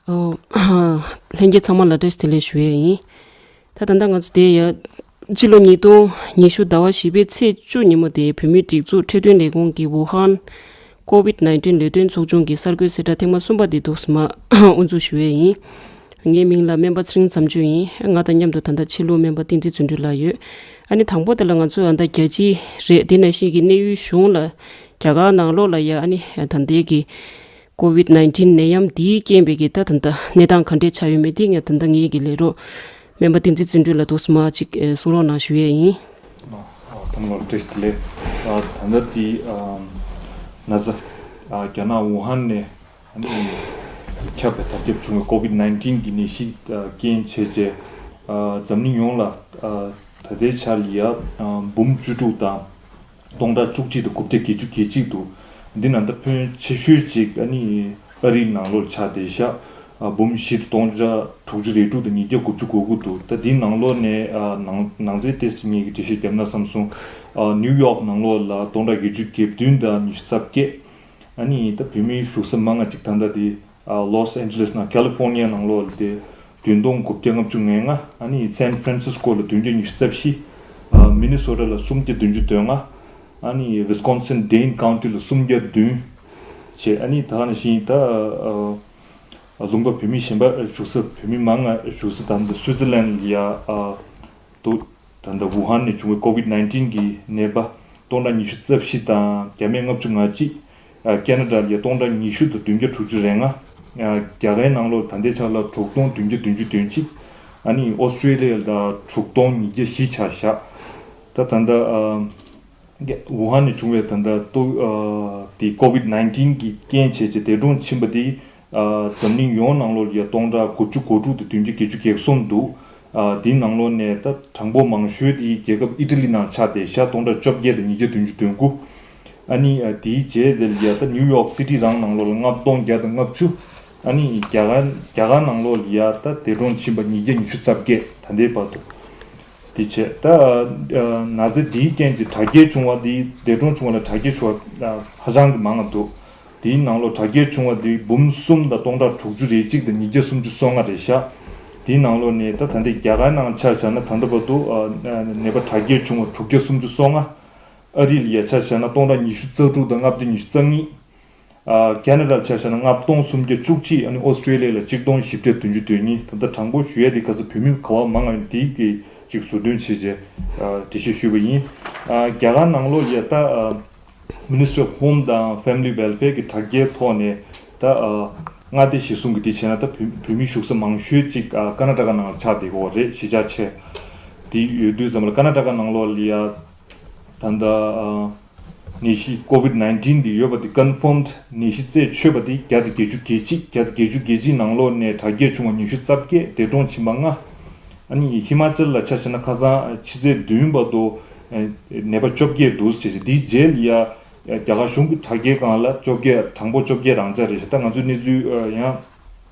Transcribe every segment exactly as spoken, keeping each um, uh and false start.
ཨོ། ལྷན་རྒྱས་ཚང་མ་ལ་བཀྲ་ཤིས་བདེ་ལེགས་ཞུ་ཡས་ཡིན། ད་ད་ལྟ་ང་ཚོ་དེ་ཡ། སྤྱི་ལོ་ཉིས་སྟོང་ཉི་ཤུ་ཟླ་བ་བཞི་པའི་ཚེས་བཅུ་ཉིན་མོ་དེ་བོད་མིའི་སྒྲིག་འཛུགས་འཕྲོད་བསྟེན་ལས་ཁུངས་ཀྱི་ཝུ་ཧན་ཀོ་ཝིད་ནའིན་ཊིན་ལས་དོན་ཚོགས་ཆུང་གི་གསར་འགོད་གསལ་བསྒྲགས་ཐེངས་མ་གསུམ་པ་དེ་འདུག་སེ་མར་དབུ་འཛུགས་ཞུ་ཡས་ཡིན། ངའི་མིང་ལ་སྨན་པ་ཚེ་རིང་མཚམས་གཅོད་ཡིན། ང་དང་མཉམ་དུ་ད་ལྟ་ཕྱི་ལུགས་སྨན་པ་བསྟན་འཛིན་བརྩོན་འགྲུས་ལགས་ཡོད། ཨ་ནི་དང་པོ་དེ་ལ་ང་ཚོ་ཨ་ད་རྒྱལ་སྤྱི་རེད། དེ་ནང་བཞིན་གྱི་གནས་ཡུལ་གཞུང་ལ་རྒྱ་གར་ནང་ལོགས་ལ་ཡ་ཨ་ནི་ད་ལྟའི་གི་ཀོ་ཝིད་ནའིན་ཊིན་ནད་ཡམས་འདིའི་རྐྱེན་པས་ཀྱི་ད་ད་ལྟ་གནས་སྟངས་ག་འདྲས་ཆགས་ཡོད་མེད་དེ་ངས་ད་ལྟ་ངའི་གི་ལས་རོགས་སྨན་པ་བསྟན་འཛིན་བརྩོན་འགྲུས་ལ་འདུག་སེ་མར་ཅིག་གསུང་རོགས་གནང་ཞུ་ཡས་ཡིན། ཨ། ཨ། ཚང་མ་ལ་བཀྲ་ཤིས་བདེ་ལེགས། ཨ། ད་ལྟ་དེ་ཨ་ན་ཚ་ཨ་རྒྱ་ནག་ཝུ་ཧན་ནས་ཨ་ནི་ཁྱབ་པའི་དར་ཁྱབ་བྱུང་བའི་ཀོ་ཝིད་ནའིན་ཊིན་གྱི་ནད་གཞི་ཨ་རྐྱེན་བྱས་རྗེས་ཨ་འཛམ་གླིང་ཡོངས་ལ་ཨ་ད་ལྟའི་ཆར་ཡ་ཨ་འབུམ་བཅུ་དྲུག་དང་སྟོང་ཕྲག་བཅུ་གཅིག་དང་དགུ་བརྒྱ་བརྒྱད་ཅུ་གྱ་གཅིག་འདུག། འདི་ནང་ད་ཕོན་ཆེ་ཤོས་ཅིག་ཨ་ནི་ཨ་རིའི་ནང་ལོགས་ཆགས་བསྡད་ཤག། ཨ་འབུམ་བཞི་དང་སྟོང་ཕྲག་དྲུག་ཅུ་རེ་དྲུག་དང་ཉིས་བརྒྱ་དགུ་བཅུ་གོ་དགུ་འདུག། ད་འདིའི་ནང་ལོགས་ནས་ཨ་ནང་ནང་ཚན་ཏོག་ཙམ་ངེད་ཀྱིས་འགྲེལ་བཤད་བརྒྱབ་ན་བསམ་སོང་། ཨ་ནིའུ་ཡོག་ནང་ལོགས་ལ་སྟོང་ཕྲག་བརྒྱད་ཅུ་གྱ་བདུན་དང་ཉི་ཤུ་རྩ་བརྒྱད། ཨ་ནི་ད་བོད་མིའི་བཞུགས་ས་མང་ང་ཅིག་ད་ལྟ་དེ། ཨ་ལོས་ཨན་ཇེ་ལེས་ནང་ཀ་ལི་ཧྥོར་ནི་ཡ་ནང་ལོགས་ལ་དེ་བདུན་སྟོང་དགུ་བརྒྱ་ལྔ་བཅུ་ང་ལྔ། ཨ་ནི་སན་ཧྥ་རན་སིས་ཀོ་ལ་བདུན་བརྒྱ་ཉི་ཤུ་རྩ་བཞི། ཨ་མི་ནི་སོ་ཊ་ལ་སུམ་བརྒྱ་བདུན་ཅུ་དོན་ལྔ། ཨ་ནི་ཝི་སི་ཀོན་སིན་ཌེན་ཀའུན་ཊི་ལ་སུམ་བརྒྱ་བདུན་བྱས། ཨ་ནི་ད་ག་ནང་བཞིན་ད་ཨ་ལུང་པ་བོད་མི་གཞན་པ་བཞུགས་ས་བོད་མི་མང་ང་བཞུགས་ས་ད་ལྟ་སུའི་ཙི་ལན་ལ་ཡ་ཨ། འདུག། ད་ལྟ་ཝུ་ཧན་ནས་བྱུང་བའི་ཀོ་ཝིད་ནའིན་ཊིན་གྱི་ནད་པ་སྟོང་ཕྲག་ཉི་ཤུ་རྩ་བཞི་དང་བརྒྱ་མེད་ལྔ་བཅུ་ང་གཅིག། ཨ་ཁེ་ན་ཌ་ལ་ཡ་སྟོང་ཕྲག་ཉི་ཤུ་དང་བདུན་བརྒྱ་དྲུག་ཅུ་རེ་ལྔ། ཨ་རྒྱ་གར་ནང་ལོགས་ད་ལྟའི་ཆ་ལ་དྲུག་སྟོང་བདུན་བརྒྱ་བདུན་ཅུ་དོན་གཅིག། ཨ་ནི་ཨོ་སི་ཀྲེ་ལི་ཡ་ལ་དྲུག་སྟོང་ཉིས་བརྒྱ་བཞི་ཆགས་བཞག། ད་ད་ལྟ་ཨ་ཝུ་ཧན་ནས་བྱུང་བའི་ད་ལྟ་ཏོ་ཨ་དེ་ཀོ་ཝིད་ནའིན་ཊིན་གྱི་རྐྱེན་བྱས་རྗེས་འདས་གྲོངས་ཕྱིན་པ་དེ། ཨ་འཛམ་གླིང་ཡོངས་ནང་ལོགས་ལ་ཡ་སྟོང་ཕྲག་དགུ་བཅུ་གོ་དྲུག་དང་བདུན་བརྒྱ་བརྒྱད་ཅུ་གྱ་གསུམ་འདུག། ཨ་དེའི་ནང་ལོགས་ནས་ད་གྲངས་འབོར་མང་ཤོས་དེ་རྒྱལ་ཁབ་ཨི་ཊ་ལི་ནང་ཆགས་བསྡད་ཤག། སྟོང་ཕྲག་བཅོ་བརྒྱད་དང་ཉིས་བརྒྱ་བདུན་ཅུ་དོན་དགུ། ཨ་ནི་ཨ་དེའི་རྗེས་དེ་ལ་ཡ་ད་ནིའུ་ཡོག་སི་ཊི་རང་ནང་ལོགས་ལ་ལྔ་སྟོང་བརྒྱ་དང་ལྔ་བཅུ། ཨ་ནི་རྒྱ་གར་རྒྱ་གར་ནང་ལོགས་ལ་ཡ་ད་འདས་གྲོངས་ཕྱིན་པ་ཉིས་བརྒྱ་ཉི་ཤུ་རྩ་བརྒྱད་ད་ལྟའི་བར་དུ། དེ་བྱས་ད་ཨ་ན་ཚ་འདིའི་རྐྱེན་གྱིས་དྲག་སྐྱེད་བྱུང་བ་དེ་འདས་གྲོངས་བྱུང་བ་ལ་དྲག་སྐྱེད་བྱུང་བ་ཨ་ཧ་ཅང་གི་མང་ང་འདུག། དེའི་ནང་ལོགས་དྲག་སྐྱེད་བྱུང་བ་དེ་འབུམ་གསུམ་དང་སྟོང་ཕྲག་དྲུག་ཅུ་རེ་གཅིག་དང་ཉིས་བརྒྱ་སུམ་ཅུ་སོ་ལྔ་རེད་ཤག། དེའི་ནང་ལོགས་ནས་ད་ད་ལྟའི་རྒྱ་གར་ནང་ཆ་བཞག་ན་ད་ལྟ་བར་དུ་ཨ་ནད་པ་དྲག་སྐྱེད་བྱུང་བ་དྲུག་བརྒྱ་སུམ་ཅུ་སོ་ལྔ། ཨ་རི་ལ་ཡ་ཆ་བཞག་ན་སྟོང་ཕྲག་ཉི་ཤུ་རྩ་དྲུག་དང་ལྔ་བརྒྱ་ཉི་ཤུ་རྩ་གཉིས། ཨ་ཁེ་ན་ཌ་ལ་ཆ་བཞག་ན་ལྔ་སྟོང་སུམ་བརྒྱ་བཅུ་གཅིག། ཨ་ནི་ཨོ་སི་ཀྲེ་ལི་ཡ་ལ་གཅིག་སྟོང་བཞི་བརྒྱ་བདུན་ཅུ་དོན་གཉིས། ད་ལྟ་དྲང་པོ་ཞུ་ཡ་དེ་ག་ཚོད་བོད་མི་ག་བ་མང་ང་ཡོད་དེ་གི་ཅིག་ཟུར་འདོན་བྱས་རྗེས་ཨ་འགྲེལ་བཤད་ཞུས་པ་ཡིན། ཨ་རྒྱ་གར་ནང་ལོགས་ལ་ཡ་ད་ཨ་Ministry of Home དང་Family Welfare གི་དྲ་རྒྱའི་ཐོག་ནས་ད་ཨ་མངའ་སྡེ་གཞིར་བཟུང་གི་དེ་བྱས་ན་ད་བོད་བོད་མི་བཞུགས་ས་མང་ཤོས་ཅིག་ཨ་ཀར་ན་ཊ་ཀ་ནང་ལ་ཆགས་བསྡད་ཀྱི་ཡོད་རེད། གཞིས་ཆགས་ཆེ་དེ་ཡོད་དུས་ཙམ་ལ་ཀར་ན་ཊ་ཀ་ནང་ལོགས་ལ་ཡ་ད་ལྟ་ཨ་ནད་གཞི་ཀོ་ཝིཌ་ནའིན་ཊིན་འདི་ཡོད་པ་འདི་ཀོན་ཕོམཌ་ནད་གཞི་རྩད་ཆོད་པ་འདི་བརྒྱ་དང་བརྒྱད་ཅུ་གྱ་གཅིག། བརྒྱ་དང་བརྒྱད་ཅུ་གྱ་གཅིག་ནང་ལོགས་ནས་དྲག་སྐྱེད་བྱུང་བ་ཉི་ཤུ་རྩ་བརྒྱད། འདས་གྲོངས་ཕྱིན་པ་ལྔ། ཨ་ནི་ཧི་མ་ཅལ་ལ་ཆ་བཞག་ན་ཁ་སང་ཕྱི་ཚེས་བདུན་བར་དུ་ཨ་ནད་པ་བཅོ་བརྒྱད་འདུག་ཟེར། འདིའི་རྗེས་ལ་ཡ་རྒྱ་གར་གཞུང་གི་དྲ་རྒྱའི་སྒང་ལ་བཅོ་བརྒྱད། གྲངས་འབོར་བཅོ་བརྒྱད་རང་འཇགས་རེད་ཤག། ད་ང་ཚོའི་གནས་ཚུལ་ཨ་ཡང་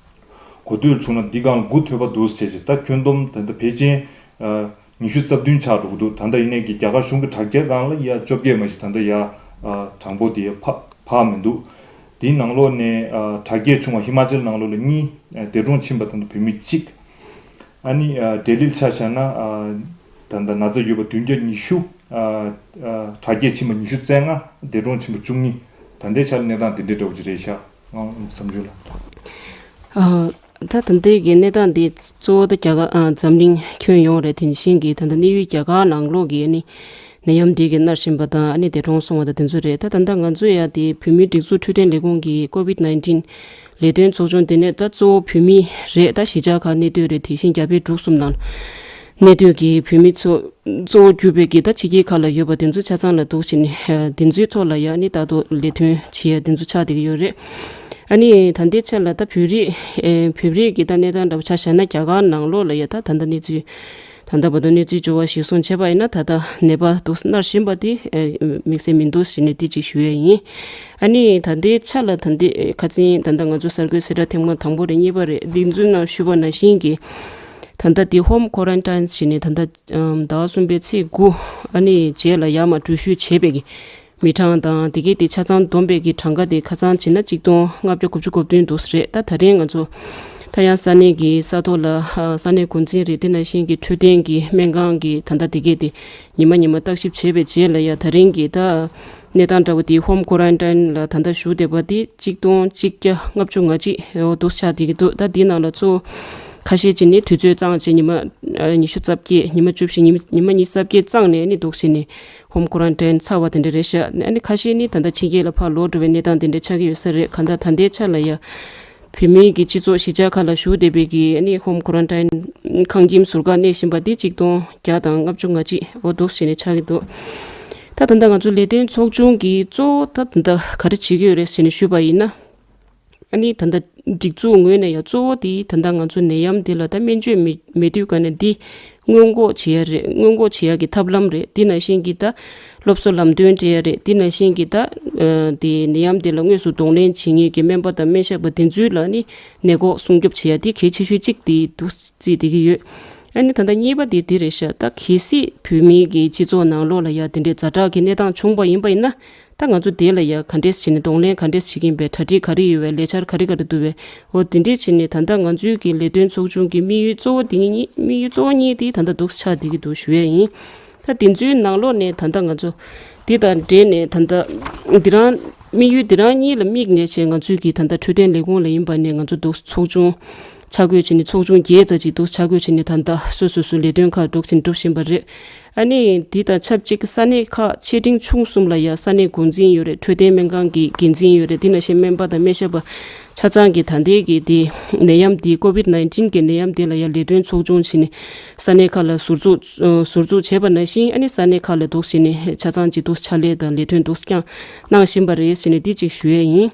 གོ་ཐོས་བྱུང་ན་འདི་སྒང་ལ་འགོ་ཐོས་པ་འདུག་ཟེར། ད་ཁྱོན་བསྡོམས་ད་ལྟ་ཕལ་ཆེར་ཨ་ཉི་ཤུ་རྩ་བདུན་ཆགས་འགྲོ་གི་འདུག། ད་ལྟ་ཡིན་ནའི་གི་རྒྱ་གར་གཞུང་གི་དྲ་རྒྱའི་སྒང་ལ་ཡ་བཅོ་བརྒྱད་མ་གཞི་ད་ལྟ་ཡ་ཨ་གྲངས་འབོར་དེ་ཕ་ཕར་མི་འདུག། དེའི་ནང་ལོགས་ནས་ཨ་དྲག་སྐྱེད་བྱུང་བ་ཧི་མ་ཅལ་ནང་ལོགས་ལ་གཉིས། ཨ་འདས་གྲོངས་ཕྱིན་པ་ད་ལྟ་བོད་མི་གཅིག། ཨ་ནི་ཨ་ལྡི་ལིར་ཆ་བཞག་ན་ཨ་ད་ལྟ་ན་ཚ་ཡོད་པ་བདུན་བརྒྱ་ཉི་ཤུ། ཨ་ཨ་དྲག་སྐྱེད་ཕྱིན་པ་ཉི་ཤུ་རྩ་ལྔ། འདས་གྲོངས་ཕྱིན་པ་བཅུ་གཉིས། ད་ལྟའི་ཆར་གནས་སྟངས་དེ་འདྲའི་འདྲ་བོ་ཅིག་རེད་ཤག། ང་བསམ་ཚུལ་ལ། ཨ་ད་ད་ལྟའི་གི་གནས་སྟངས་འདི་གཙོ་བོ་ད་རྒྱ་གར་ཨ་འཛམ་གླིང་ཁྱོན་ཡོངས་རེད། དེ་བཞིན་གྱི་ད་ལྟ་གནས་ཡུལ་རྒྱ་གར་ནང་ལོགས་ཀྱི་ཨ་ནི་ནད་ཡམས་འདི་གི་མནར་བཞིན་པ་དང་ཨ་ནི་འདས་གྲོངས་སོང་བ་དང་དེ་ཚོ་རེད། ད་ད་ལྟ་ང་ཚོ་ཡ་དེ་བོད་མིའི་སྒྲིག་འཛུགས་འཕྲོད་བསྟེན་ལས་ཁུངས་ཀྱི་ཀོ་ཝིཌ་ནའིན་ཊིན་ལས་དོན་ཚོགས་ཆུང་དེ་ནས་ད་གཙོ་བོ་བོད་མི་རེད། ད་གཞིས་ཆགས་ཁག་གནས་སྡོད་རེད། དེ་བཞིན་རྒྱ་བལ་འབྲུག་གསུམ་ནང་གནས་སྡོད་ཀྱི་བོད་མི་ཚོ་གཙོ་བོ་གྱུར་པའི་གི་ད་ཕྱི་རྒྱལ་ཁག་ལ་ཡོད་པ་དེ་ཚོ་ཆ་ཚང་ལ་འདུག་བྱས་ནས་དེ་ཚོའི་ཐོག་ལ་ཡ་ནི་ད་དུང་ལས་དོན་བྱེད་ཡ་དེ་ཚོ་ཆགས་བསྡད་ཀྱི་ཡོད་རེད། ཨ་ནི་ད་ལྟའི་ཆ་ལ་ད་བོད་རིགས་ཨེ་བོད་རིགས་ཀྱི་ད་གནས་སྟངས་འདྲ་པོ་ཆ་བཞག་ན་རྒྱ་གར་ནང་ལོགས་ལ་ཡ་ད་ད་ལྟ་གནས་ཚུལ་ད་ལྟ་བར་དུ་གནས་ཚུལ་འབྱོར་བ་གཞིར་བཟུང་བྱས་པ་ཡིན་ན་ད་ལྟ་ནད་པ་འདུག་མནར་བཞིན་པ་དེ་ཨེ་དམིགས་བསལ་མི་འདུག་ཟེར་ནས་དེ་གཅིག་ཞུ་ཡ་ཡིན། ཨ་ནི་ད་ལྟའི་ཆ་ལ་ད་ལྟའི་ཁ་སང་ད་ལྟ་ང་ཚོ་གསར་འགོད་གསལ་བསྒྲགས་ཐེངས་མ་དང་པོ་རེད། གཉིས་པ་རེད། འདི་ཚོའི་ནང་ཞུས་པ་ནང་བཞིན་གྱི་ད་ལྟ་དེ་ཧོམ་ཁོ་རན་ཊིན་ཟེར་ནས་ད་ལྟ་ཟླ་བ་གསུམ་པའི་ཚེས་དགུ་ཨ་ནི་རྗེས་ལ་ཡར་མར་འགྲུལ་བཞུད་བྱས་པའི་གི་མི་གྲངས་དང་དེ་གའི་དེ་ཆ་ཚང་བསྡོམས་པའི་གི་གྲངས་ཀ་དེ་ཁ་སང་བྱས་ན་གཅིག་སྟོང་ལྔ་བརྒྱ་དགུ་བཅུ་གོ་བདུན་འདུག་ཟེར་རེད། ད་ད་རིང་ང་ཚོ་ད་ ཁ་ཡང་ས་གནས་ཀྱི་ས་ཐོག་ལ་ཨ་ས་གནས་འགོ་འཛིན་རེད། དེ་ནང་བཞིན་གྱི་འཕྲོད་བསྟེན་གྱི་སྨན་ཁང་གི་ད་ལྟ་དེ་གས་དེ་ཉི་མ་ཉི་མ་བརྟག་ཞིབ་བྱས་པའི་རྗེས་ལ་ཡ་ད་རིང་གི་ད་གནས་སྟངས་འདྲ་བོ་དེ་ཧོམ་ཁོ་རན་ཊིན་ལ་ད་ལྟ་བཞུགས་བསྡད་པ་དེ་གཅིག་སྟོང་གཅིག་བརྒྱ་ལྔ་བཅུ་ང་གཅིག་འོ་འདུག་ཆགས་བསྡད་ཀྱི་འདུག་ད་འདི་ནང་ལ་གཙོ་བོ་ཁ་ཤས་ཅིག་ནི་དུས་ཚོད་གཙང་བྱས་ཉི་མ་ཨ་ཉི་ཤུ་རྩ་བརྒྱད་ཉི་མ་བཅུ་བཞི་ཉི་མ་ཉི་མ་ཉི་ཤུ་རྩ་བརྒྱད་གཙང་ནས་ནི་འདུག་སེ་ནི་ཧོམ་ཁོ་རན་ཊིན་ཚར་བ་དེ་འདྲ་རེད་ཤག་ཨ་ནི་ཁ་ཤས་ནི་ད་ལྟ་ཕྱི་རྒྱལ་ལ་ཕར་ལོག་འགྲོ་བའི་གནས་སྟངས་དེ་འདྲ་ཆགས་ཀྱི་ཡོད་ས་རེད། གང་ལྟར་ད་ལྟའི་ཆ་ལ་ཡ། བོད་མིའི་གི་སྤྱི་ཚོགས་གཞིས་ཆགས་ཁག་ལ་བཞུགས་བསྡད་པའི་གི་ཨ་ནི་ཧོམ་ཁོ་རན་ཊིན་ཁང་ཁྱིམ་ཟུར་བཀག་གནས་བཞིན་པ་འདི་གཅིག་སྟོང་བརྒྱ་དང་ལྔ་བཅུ་ང་གཅིག་འོ་འདུག་བྱས་ནས་ཆགས་ཀྱི་འདུག་ད་ད་ལྟ་ང་ཚོ་ལས་དོན་ཚོགས་ཆུང་གི་གཙོ་བོ་ད་ད་ལྟ་ག་རེ་བྱེད་ཀྱི་ཡོད་རེད་ཟེར་ནས་ཞུས་པ་ཡིན་ན། ཨ་ནི་ད་ལྟ་སྒྲིག་འཛུགས་ངོས་ནས་ཡང་གཙོ་བོ་དེ་ད་ལྟ་ང་ཚོ་ནད་ཡམས་འདི་ལ་ད་སྨན་བཅོས་མི་མེད་དུས་ག་ནས་འདི་སྔོན་འགོག་བྱེད་ཡ་རེད། སྔོན་འགོག་བྱེད་ཡ་གི་ཐབས་ལམ་རེད། དེ་ནང་བཞིན་གྱི་ད་སློབ་གསོ་ལམ་སྟོན་སྤྲད་ཡ་རེད། དེ་ནང་བཞིན་གྱི་ད་ཨ་དེ་ནད་ཡམས་དེ་ལ་དངོས་སུ་གདོང་ལེན་བྱེད་མཁན་གྱི་སྨན་པ་དང་སྨན་ཞབས་པ་དེ་ཚོའི་ལ་ནི་ནད་འགོག་སྲུང་སྐྱོབ་བྱེད་ཡ་དེ་གལ་ཆེ་ཤོས་གཅིག་དེ་འདུག་བརྩིས་བསྡད་ཀྱི་ཡོད། ཨ་ནི་ད་ལྟ་གཉིས་པ་དེ་དེ་རེད་ཤག་ད་གལ་སྲིད་བོད་མིའི་གི་སྤྱི་ཚོགས་ནང་ལོགས་ལ་ཡ་དེ་འདྲའི་ཛ་དྲག་གི་གནས་སྟངས་བྱུང་པ་ཡིན་པ་ཡིན་ན། ད་ང་ཚོ་དེ་ལ་ཡ་ག་འདྲས་བྱས་ནས་གདོང་ལེན་ག་འདྲས་བྱེད་ཀྱིན་པའི་གྲ་སྒྲིག་ག་རེ་ཡོད་པའི་ལས་འཆར་ག་རེ་ག་རེ་འདུག་པས། འོ་དེ་འདྲས་བྱས་ནས་ད་ལྟ་ང་ཚོའི་གི་ལས་དོན་ཚོགས་ཆུང་གི་དམིགས་ཡུལ་གཙོ་བོ་དེ་གཉིས་དམིགས་ཡུལ་གཙོ་བོ་གཉིས་དེ་ད་ལྟ་འདུག་ཆགས་བསྡད་ཀྱི་འདུག་ཞུ་ཡས་ཡིན། ད་དེ་ཚོའི་ནང་ལོགས་ནས་ད་ལྟ་ང་ཚོ་དེ་དང་འབྲེལ་ནས་ད་ལྟ་འདི་རང་དམིགས་ཡུལ་འདི་རང་གཉིས་ལ་དམིགས་ནས་བྱས་ང་ཚོའི་གི་ད་ལྟ་འཕྲོད་བསྟེན་ལས་ཁུངས་ལ་ཡིན་པ་ནས་ང་ཚོ་འདུག་ཚོགས་ཆུང་ཆ་བགོས་བྱས་ནས་ཚོགས་ཆུང་བརྒྱད་ཙམ་ཅིག་འདུག་ཆ་བགོས་བྱས་ནས་ད་ལྟ་སོ་སོ་སོའི་ལས་དོན་ཁག་སྒྲུབ་བཞིན་སྒྲུབ་བཞིན་པ་རེད། ཨ་ནི་འདི་དང་ཆབས་ཅིག་ས་གནས་ཁག་ཆེ་འབྲིང་ཆུང་གསུམ་ལ་ཡ་ས་གནས་འགོ་འཛིན་ཡོད་རེད། འཕྲོད་བསྟེན་སྨན་ཁང་གི་འགན་འཛིན་ཡོད་རེད། དེ་ནང་བཞིན་སྨན་པ་དང་སྨན་ཞབས་པ་ཆ་ཚང་གི་ད་ལྟའི་གི་དེ་ནད་ཡམས་འདི་ཀོ་བིད་ནའིན་ཊིན་གི་ནད་ཡམས་འདི་ལ་ཡ་ལས་དོན་ཚོགས་ཆུང་བྱས་ནས་ས་གནས་ཁག་ལ་ཟུར་འཛུགས་ཟུར་འཛུགས་བྱས་པ་ནང་བཞིན་ཨ་ནི་ས་གནས་ཁག་ལ་འདུག་བྱས་ནས་ཆ་ཚང་གཅིག་འདུག་ཕྱག་ལས་དང་ལས་དོན་འདུག་བསྐྱངས་གནང་བཞིན་པ་རེད་ཟེར་ནས་འདི་གཅིག་ཞུ་ཡས་ཡིན།